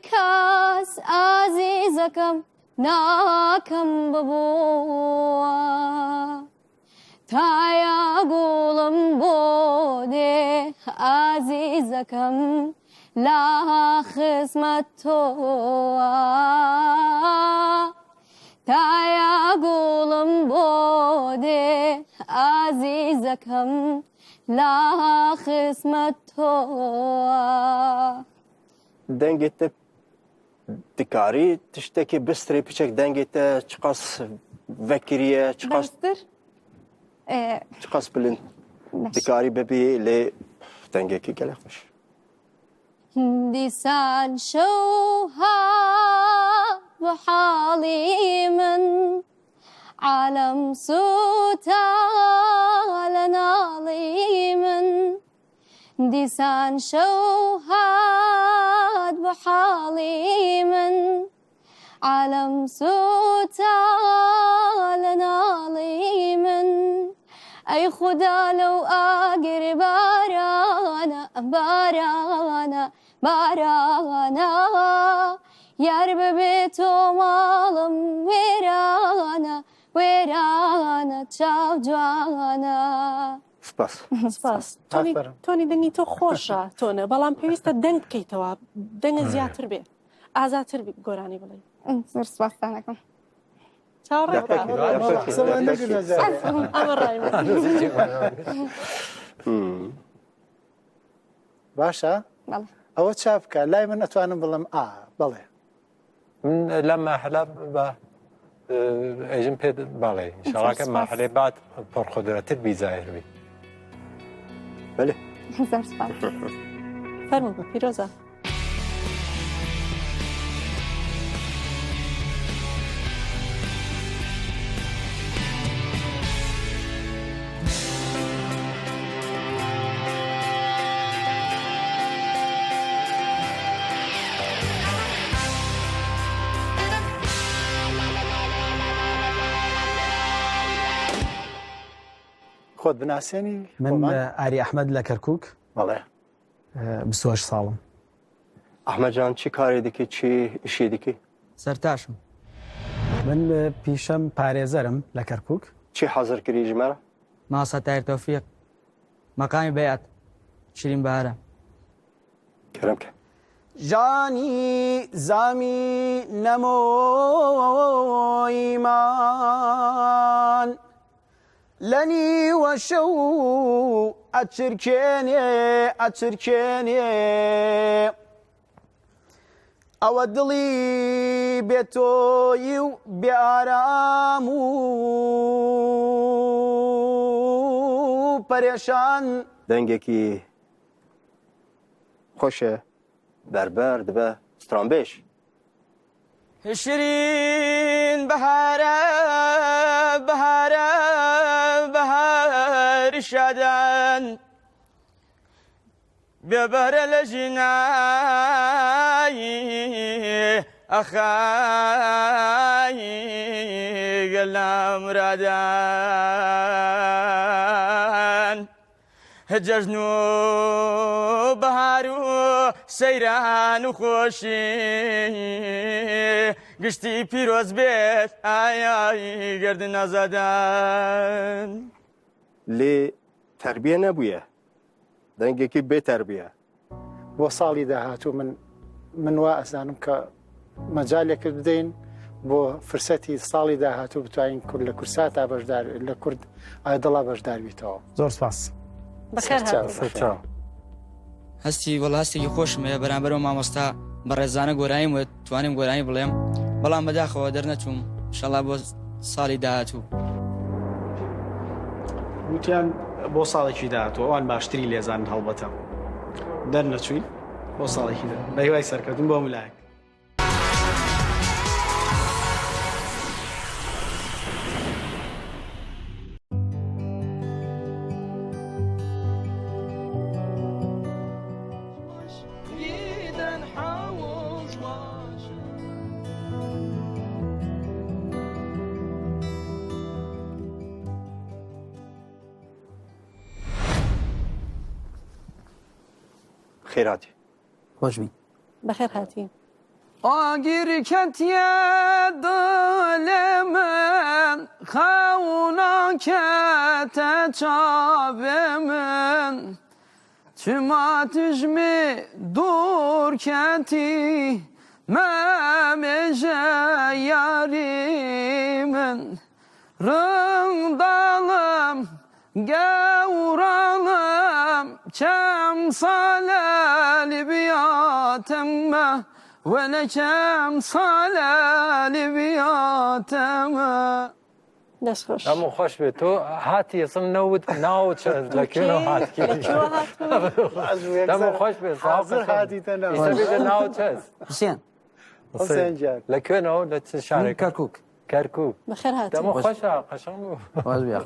کاس ئازیزەکەم ناکەم ببووە. تایا گوڵم بۆ دێ ئازیزەکەم لا خزمەت تۆوە. تایا گوڵم بۆ دێ ئازیزەکەم لا خزمەت تۆوە. Dengê te dikarî tiştekî bistirê piçek dengê te çiqas vekiriye, çiqas Bêhtir. Ee, çiqas bilind baş. Dikarî bibî lê dengekî gelek xweş. Dîsan şew hat bi halî min, alem sûta li nalî min. Dîsan şew hat bi halî min, alem sûta li nalî min. Ey xuda lew agir barana, barana, barana. Yar bibe to malim wêrana, wêrana çav cuana. Spas. سپاس. تۆنی ئافەرم. تۆنی دەنگی تۆ خۆشە تۆنە، بەڵام پێویستە دەنگ بکەیتەوە، دەنگە زیاتر بێ، ئازاتر بی گۆرانی بڵێ. زۆر سپاستان دەکەم. چاوەڕێ دەپێکی، بکە. دەپێکی، قسە بە دەپێکی. نەکردە زیاتر. ئەمە ڕای من. Hmm. باشە؟ بەڵێ. ئەوە چاپ بکە، لای من ئەتوانم بڵم ئا، بەڵێ. من لەم مەحلە بە ئێژم پێ بەڵێ، ئینشاڵا کە سپاس. مەحلەی بعد پڕقدرەتر بی زاهر بی. Belê. زۆر سپاس. فەرموو پیرۆزە. خۆت بناسێنی؟ من، ئە، ئاری ئەحمەد لە کەرکووک. بەڵێ. ئە، بیست و هەشت ساڵم. ئەحمەد جان، چی کارێ دکی، چی ئیشێ دکی؟ سەرتاشم. من، ئە، پیشەم پارێزەرم لە کەرکووک. چی حەزر کری ژمارە؟ ماسە تایر تۆفیق. مەقامی بەیات. شیرین بەهارە. کەرەم کە. ژانی زامی نەمۆیمان لە نیوە شەو ئەچرکێنێ، ئەچرکێنێ. ئەوە دڵی بێتۆیی و بێ ئارام و پەرێشان. دەنگێکی خۆشە، بەربەر دبە، stranbêj. شیرین بەهارە، بەهارە، بەهار شادان. بێبەرە لە ژینایی، ئەخایی گەلە مرادان. جەژن و بەهار و سەیران و خۆشی، گشتی پیرۆز بێت ئایای گردن ئازادان. لێ تەربیە نەبووە، دەنگێکی بێ تەربیە. بۆ ساڵی داهاتوو من، من وا ئەزانم کە مەجالێکت بدەین بۆ فرسەتی ساڵی داهاتوو بتوانین کورد لە کورساتا بەشدار، لە کورد ئایدڵا بەشدار بیتەوە. زۆر سپاس. بەخێر هاتوو. سەرچاو. هەستی، وەڵا هەستێکی خۆشم هەیە بەرامبەر ئەو مامۆستا بەڕێزانە گۆرانیم وت، توانیم گۆرانی بڵێم، بەڵام بەداخەوە دەرنەچووم. ئینشەڵا بۆ ساڵی داهاتوو. گوتیان بۆ ساڵێکی داهاتوو، ئەوان باشتری لێزانن هەڵبەتە. دەرنەچووین بۆ ساڵێکی دا. بە هیوای سەرکەوتن بۆ ملایەک. خێر هاتی. خۆش بی. بەخێر هاتی. ئاگیر کەتیە دڵێ من، خەونا کەتە چاوێ من. چما تژمی دوور کەتی، مەمێژە یاری من. ڕنداڵم، گەوراڵم، چەم ساڵە لێ بیاتمە، وەلە چەم ساڵە لێ بیاتمە. دەست خۆش. دەمو خۆش بێت. تۆ هاتی ئەسڵ نەوت، ناو چ، لە کوێنەوە هاتکی؟ لە کوێوە هاتووی؟ دەمو خۆش بێت. حازر هاتیتە ناو. ئیستا بێتە ناو چ؟ حوسێن. حوسێن جان. لە کوێنەوە، لە چ شارێک؟ کەرکووک. کەرکووک. بەخێر هاتن. دەمە خۆشە، قەشەنگ بوو. خۆش بیا.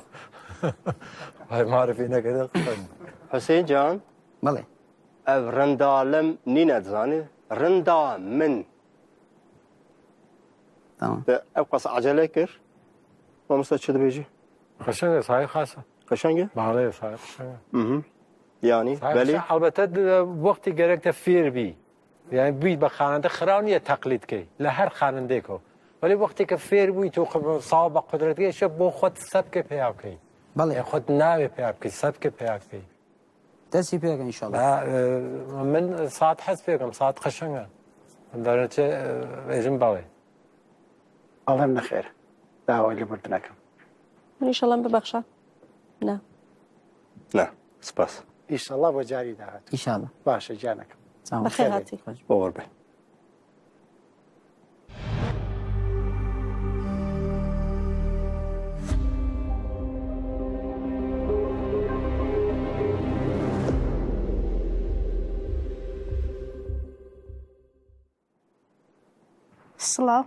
هەر معرفی نەکردن قەشەنگ بوو. حوسێن جان. بەڵێ. ئەڤ ڕنداڵم نینە دزانێ، ڕندا من. تەمام. ئەو قەس عەجەلە کرد. مامۆستا چ دەبێژی؟ قەشەنگە، ساحی خاسە. قەشەنگە؟ بەڵێ، ساحی قەشەنگە. مهم. یانی، ساحی بەلی؟ قەشەنگ، ئەلبەتە، د-، وەختی گەرەک تە فێر بی. یعنی، بوویت بە خواننده خراو نییە تەقلید کەی لە هەر خوانندەیەکەوە. وەلی وەختی کە فێر بوویت و خب-، ساوا بە قودرەتگەی شە بۆ خۆت سەبکێ پێیا بکەی. بەڵێ. یعنی، خۆت ناوێ پێیا بکەی، سەبکێ پێیا بکەی. دەستی پێکە، ئینشاڵڵا. ئە، ئە، من ساعت حەز پێکەم، ساعت قەشەنگە. دەرەچێ، ئە، ئێژم بەڵێ. ئەڵێم نەخێر. داوای لێبوردنەکەم. من ئینشەڵڵا ببەخشە. نا. نا. سپاس. ئینشەڵڵا بۆ جاری داهاتوو. ئینشەڵڵا. باشە، گیانەکەم. ساوا. بەخێر هاتی. خۆش. باوەڕ بێ. سڵاو.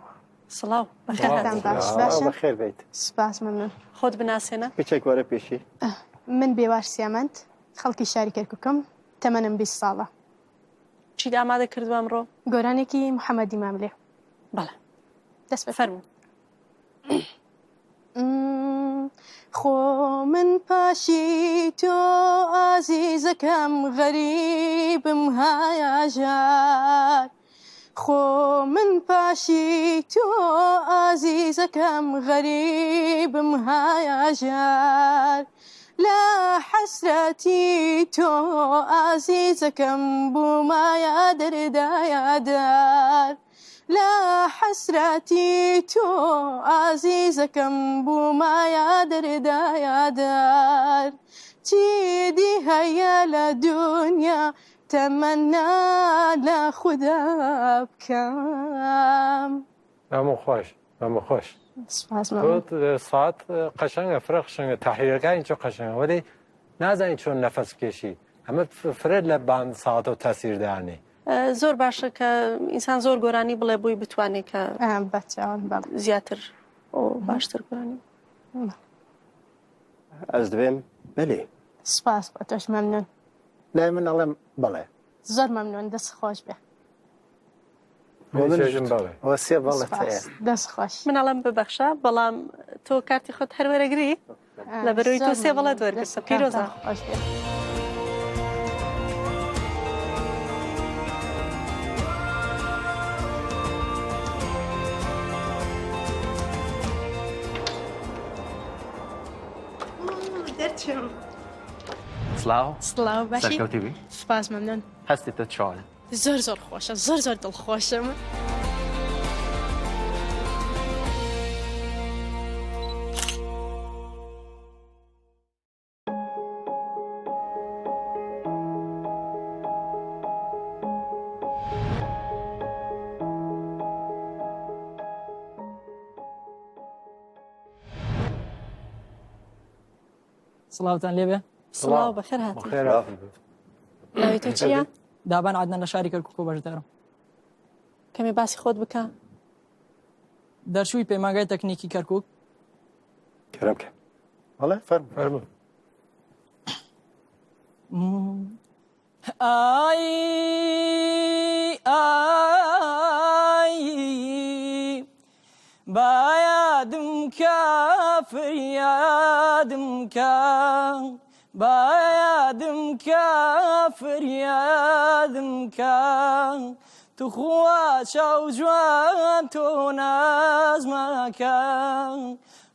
سڵاو. بەخێر هاتن. باش، سڵاو، باشە؟ بەخێر بیت. سپاس، مەمنون. خۆت بناسێنە. کچێک وەرە پێشی. من بێواش سیامەند، خەڵکی شاری کەرکووکم، تەمەنم بیست ساڵە. چیت ئامادە کردووە ئەمڕۆ؟ گۆرانێکی محەممەدی ماملێ. بەڵێ. دەست بە. فەرموو. م، خۆ من پاشی تۆ ئازیزەکەم غەریبم هایا ژار. خۆ من پاشی تۆ ئازیزەکەم غەریبم هایا ژار. لە حەسرەتی تۆ ئازیزەکەم بوومایە دەردایە دار. لە حەسرەتی تۆ ئازیزەکەم بوومایە دەردایە دار. چی دی هەیە لە دونیا تەمەنا لە خودا بکەم. Dema xweş, dema xweş. سپاس مەمنون. Saet qeşeng e, firê qeşeng e, tehrîreka înço qeşeng e. Welê nazanî çon nefes bikêşî. Heme firê le ban saeto tesîr de anî. زۆر باشە کە ئینسان زۆر گۆرانی بڵێ بووی بتوانێت کە بەچاوان بەڵ زیاتر و باشتر گۆرانی. Ez divêm belê. سپاس بۆ تۆش مەمنون. لای من ئەڵێم بەڵێ. زۆر مەمنون، دەست خۆش بێ. Bêjin belê. وە سێ بەڵێت هەیە. دەست خۆش. من ئەڵێم ببەخشە، بەڵام تۆ کارتی خۆت هەر وەرەگری. لە بەرەوەی تۆ سێ بەڵێت وەرگرتە. پیرۆزە. دەرچم. سلااو. سڵاو باشی. سەرکەوتی بی. سپاس مەمنون. هەستی تۆ چۆنە؟ زۆر زۆر خۆشە، زۆر زۆر دڵخۆشم. سڵاوتان لێبێ. سڵاو بەخێر هاتی. Xêr ناوی تۆ چییە؟ دابان عەدنان، لە شاری کەرکووکەوە بەشدارم. کەمێ باسی خۆت بکە. دەرچووی پەیمانگای تەکنیکی کەرکووک. کەرەم کە. بەڵێ فەرمو. Fermo. ئای ئای بایادم کە فریادم کە بایادم کە فریادم کە توخوا چاو جوان تۆ نازمەکە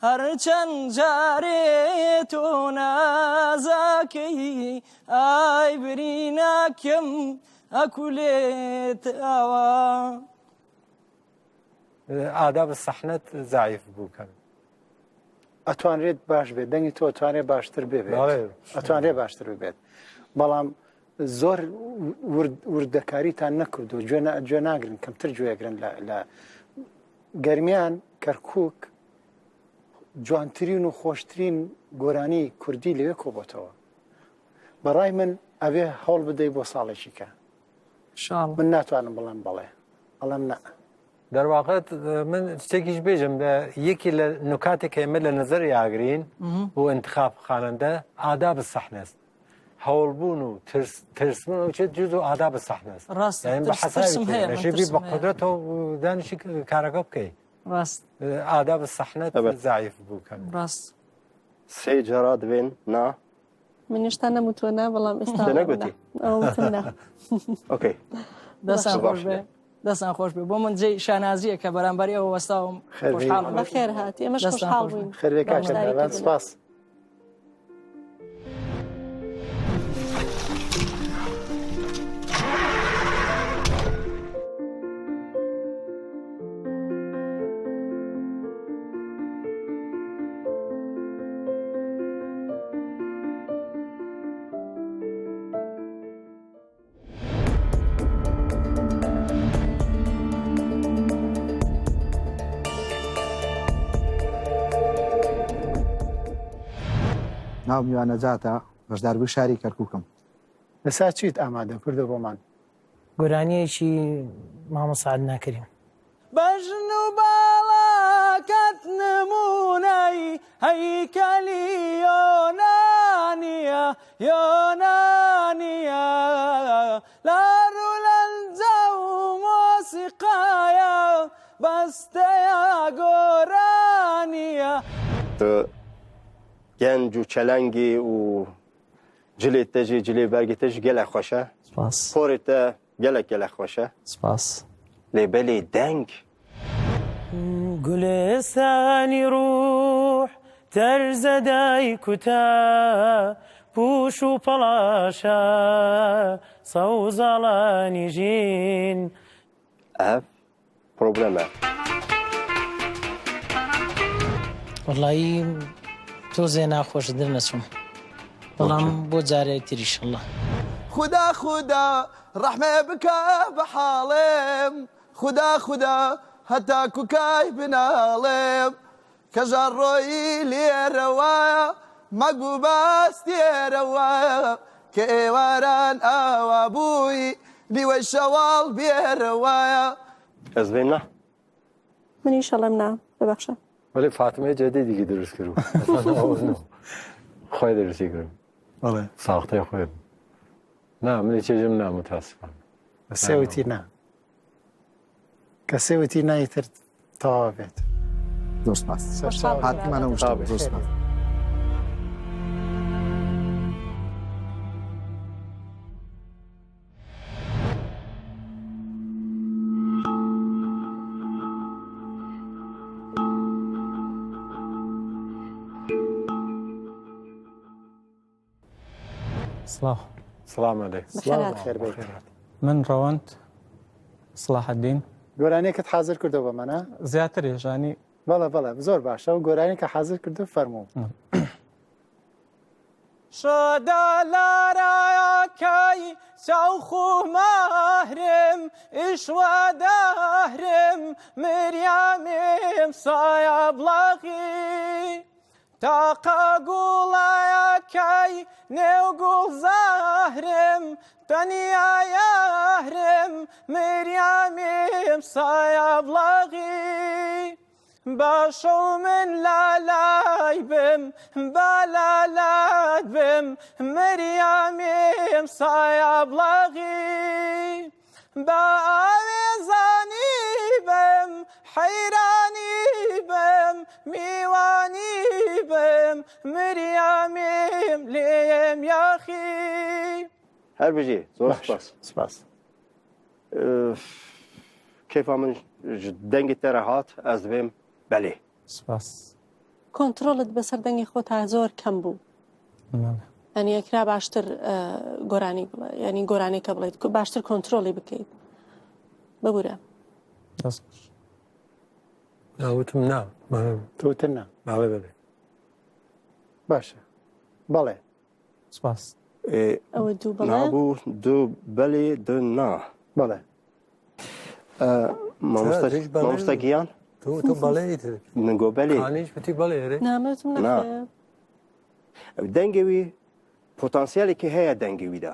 هەرچەند جارێ تۆ نازەکەی ئای برینەکەم ئەکولێت ئاوا. Adab sehnet zayıf bû kem. ئەتوانرێت باش بێت دەنگی تۆ ئەتوانرێت باشتر بێت. ئەتوانرێت باشتر ببێت بەڵام زۆر وردەکاریتان نەکردو گوێ ناگرن کەمتر گوێگرن لە گەرمیان کەرکووک جوانترین و خۆشترین گۆرانی کوردی لەوێ کۆبۆتەوە بەڕای من ئەوێ هەوڵ بدەی بۆ ساڵێکی کە من ناتوانم بڵێم بەڵێ ئەڵێم نە. Derwaqet min tiştekî jî bêjim de yekî li nukatê ke me li nizir agirîn û intixab xanin de adab sehne est. Hewlbûn û tirs, tirsbûn û çi cüz û adab sehne est. Rast, yani bi hesabê kê, neşê bî bi qudret û danişî kareka bikey. Rast. Adab sehnet zayıf bû kem. Rast. Sê cara divên na. Min nişta nemutwe ne, بەڵام ئێستا Te negotî? ئەوتم نە. Okay. دەستان خۆش بێ. دەستان خۆش بێ. بۆ من جێی شانازیە کە بەرامبەری ئەوە وەستاوم. خۆشحاڵم. بەخێر هاتی. ئێمەش خۆشحاڵ بووین. خێر بێ کاکە. سپاس. ناوم یوان نەجاتە، بەشداربووی شاری کەرکووکم. ئێستا چیت ئامادە کردووە بۆمان؟ گۆرانیەکی مامۆستا عەدنان کەریم. بەژن و باڵەکەت نمونەی هەیکەلی یۆنانیە، یۆنانیە. لە ڕوولەنجە و مۆسیقایە بەستەیە گۆرانیە. genc û çelengî û cilê te jî, cilê bergê te jî gelek xweş e. Spas. Porê te gelek gelek xweş e. Spas. Lê belê deng. Gulistanî ruh terze dayku te, pûş û pelaşa sewzalanî jîn. Ev problem e. Wellahî tozê naxweş dir neçûm. Belam bo carê tir inşallah. Xuda, Xuda, rehme bike bi halim. Xuda, Xuda, heta ku kay binalim. Keja royî lêre waya, magû bas lêre waya. Ke êwaran awa bûyî, lîwe şewal bêre waya. Ez vê na. Min inşallah na, bibexşe. Wele Fatime Cedîdî ki dirust kiro. Xwe dirustî kiro. Wele. Saxtê xwe. Na, min çêjim na, mutasifan. Sewitî na. Kesê witî nayê tir tawa bêt. Dost bas. Ser çav. Hatî me newiştin, dost bas. Silav. Silav aleyk. Bi xêr hatî. Xêr bêt. Min rewand Silaheddîn. Goraniyekit hazir kirdo bo me, ne? Ziyatir e, yanî. Bele, bele, zor baş e. Ew goraniyeke hazir kirdo, fermo. Hı. Şoda laraya kay çaw xu mahrim, işwa dahrim, Miryamim saya blaxî. Taqa gulaya kay nêw gul zahrim, tenya yahrim, Miryamim saya blaxî. Başo min lalay bim, ba lalay bim, Miryamim saya blaxî. Ba awêzanî bim, heyranî bim, mîwanî bim, Miryamim lêyem yaxî. Her bijî, zor spas. Spas. Ee, keyfa min ji dengê te re hat, ez dibêm belê. Spas. Kontrol dibe ser dengê xwe ta zor kem bû. Bele. Yanî ekra baştir, e, goranî bile. Yanî goranê ke bile. Baştir kontrolî bikeyt. Bibûre. Dest xweş. Ya, wî tim na. Tu wî tim na. Bele, bele. Baş e. Bele. Spas. Ê, ew ê du bele. Nabû du belê, du na. Bele. Ee, mamoste, mamoste Giyan? Tu, tu belê î tu. Min got belê. Kanî ji bitî belê erê. Na, min tim na. Dengê wî, potansiyelekî heye dengê wî de.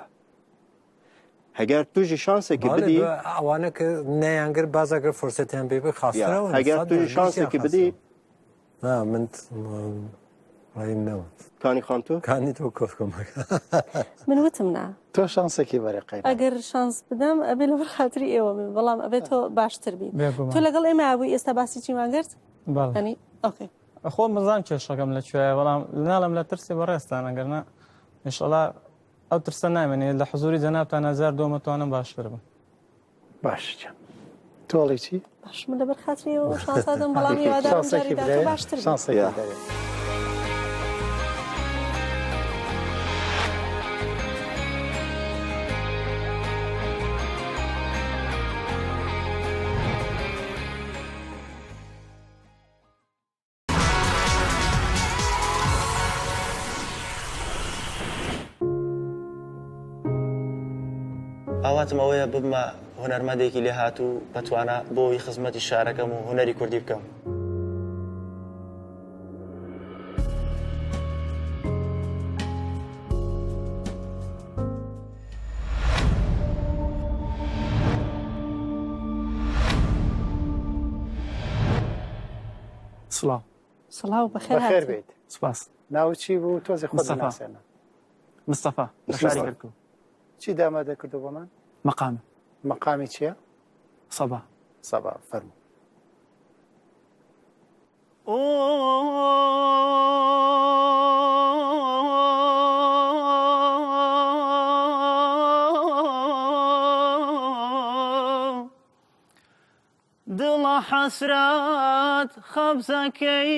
Heger tu jî şansekî bidî. Bele, ewane ki neyangir, baza ki fursetên bê bi xastir. Ya, heger tu jî şansekî bidî, Na, min t-, min rayî newt. Kanî xan tu? Kanî tu kofkom. Min witim na. Tu şansekî verê qeyna. Eger şans bidem, ebê li vir xatirî êwe bim. Belam ebê tu baştir bî. Bêguman. Tu legel ême hebû, êsta basî çî me girt? Bele. Yanî, okey. Xwe min zan kêşekem li çi ye, belam li nalem li tirsê bi rêstan, eger ne, înşallah ew tirse naymenê, li huzûrî cenabtan ez her doma twanim baştir bim. Baş can. Tu alî çi? Baş, min li ber xatirî û şansa din, belam hîwadarim carî dî tu baştir bî. Şansekî bidere. Awatim ew ye bibime hunermendekî lêhat û betwana bo wî xizmetî şarekem û hunerî kurdî bikem. Silav. Silav, bi xêr hatî. Bi xêr bêt. Spas. Navê çi bû? Tu ez ê xwe binasêne. Mistefa. Mistefa. Mistefa. Şarî Kirkû. Çi damade kirdo bo me? Meqam. Meqamî çi ye? Seba. Seba, fermo. Esrat xebzekey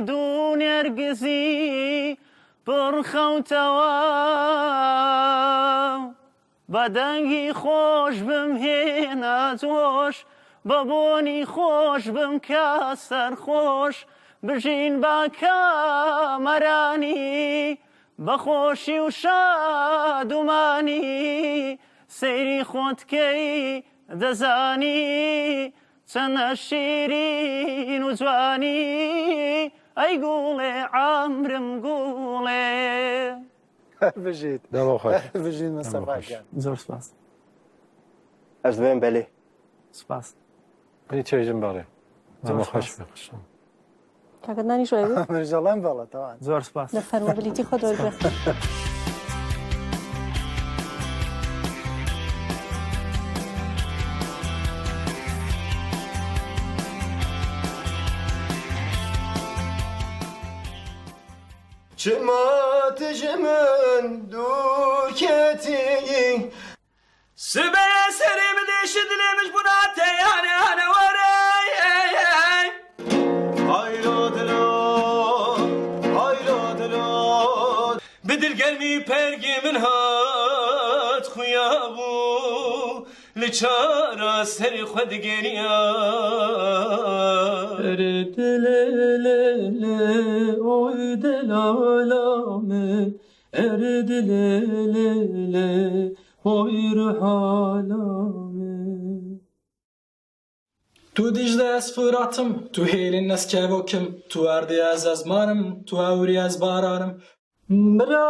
dû nergizî pir xewtewa. Be dengî xweş bim hêna coş, be bonî xweş bim ka serxweş, bijîn be ka meranî, be xweşî û şadomanî, seyrî xwe dikey dizanî, çend şîrîn û ciwanî, ey gulê emrim gulê. Bijît. Dema xweş. Bijît Dema Mustafa xweş. Ken. Zor spas. Ez divêm belê. Spas. Beni çêjin barê. Zor Dema spas. Xweş be. Xweş. Kaka, nanî şoyê bû? Mirjalan bala, tamam. Zor spas. Li fermobilîtî xwe dor bixin. Çima tu ji min dûr ketiyî? Sibê serê min dê şi dilê min ji bona te yane yane were. Haylo dilo, haylo dilo. Bi dilgermî pergê min hat xuya bû, li çara serê xwe digeriya. Ere dilê lê lê, oy delala min. Ere dilê lê lê, hoy ruhala min. Tu Dîcle, ez Firat im, tu Hêlîn, ez Kevok im, tu erdê, ez ezmar im, tu ewrî, ez baran im. Mira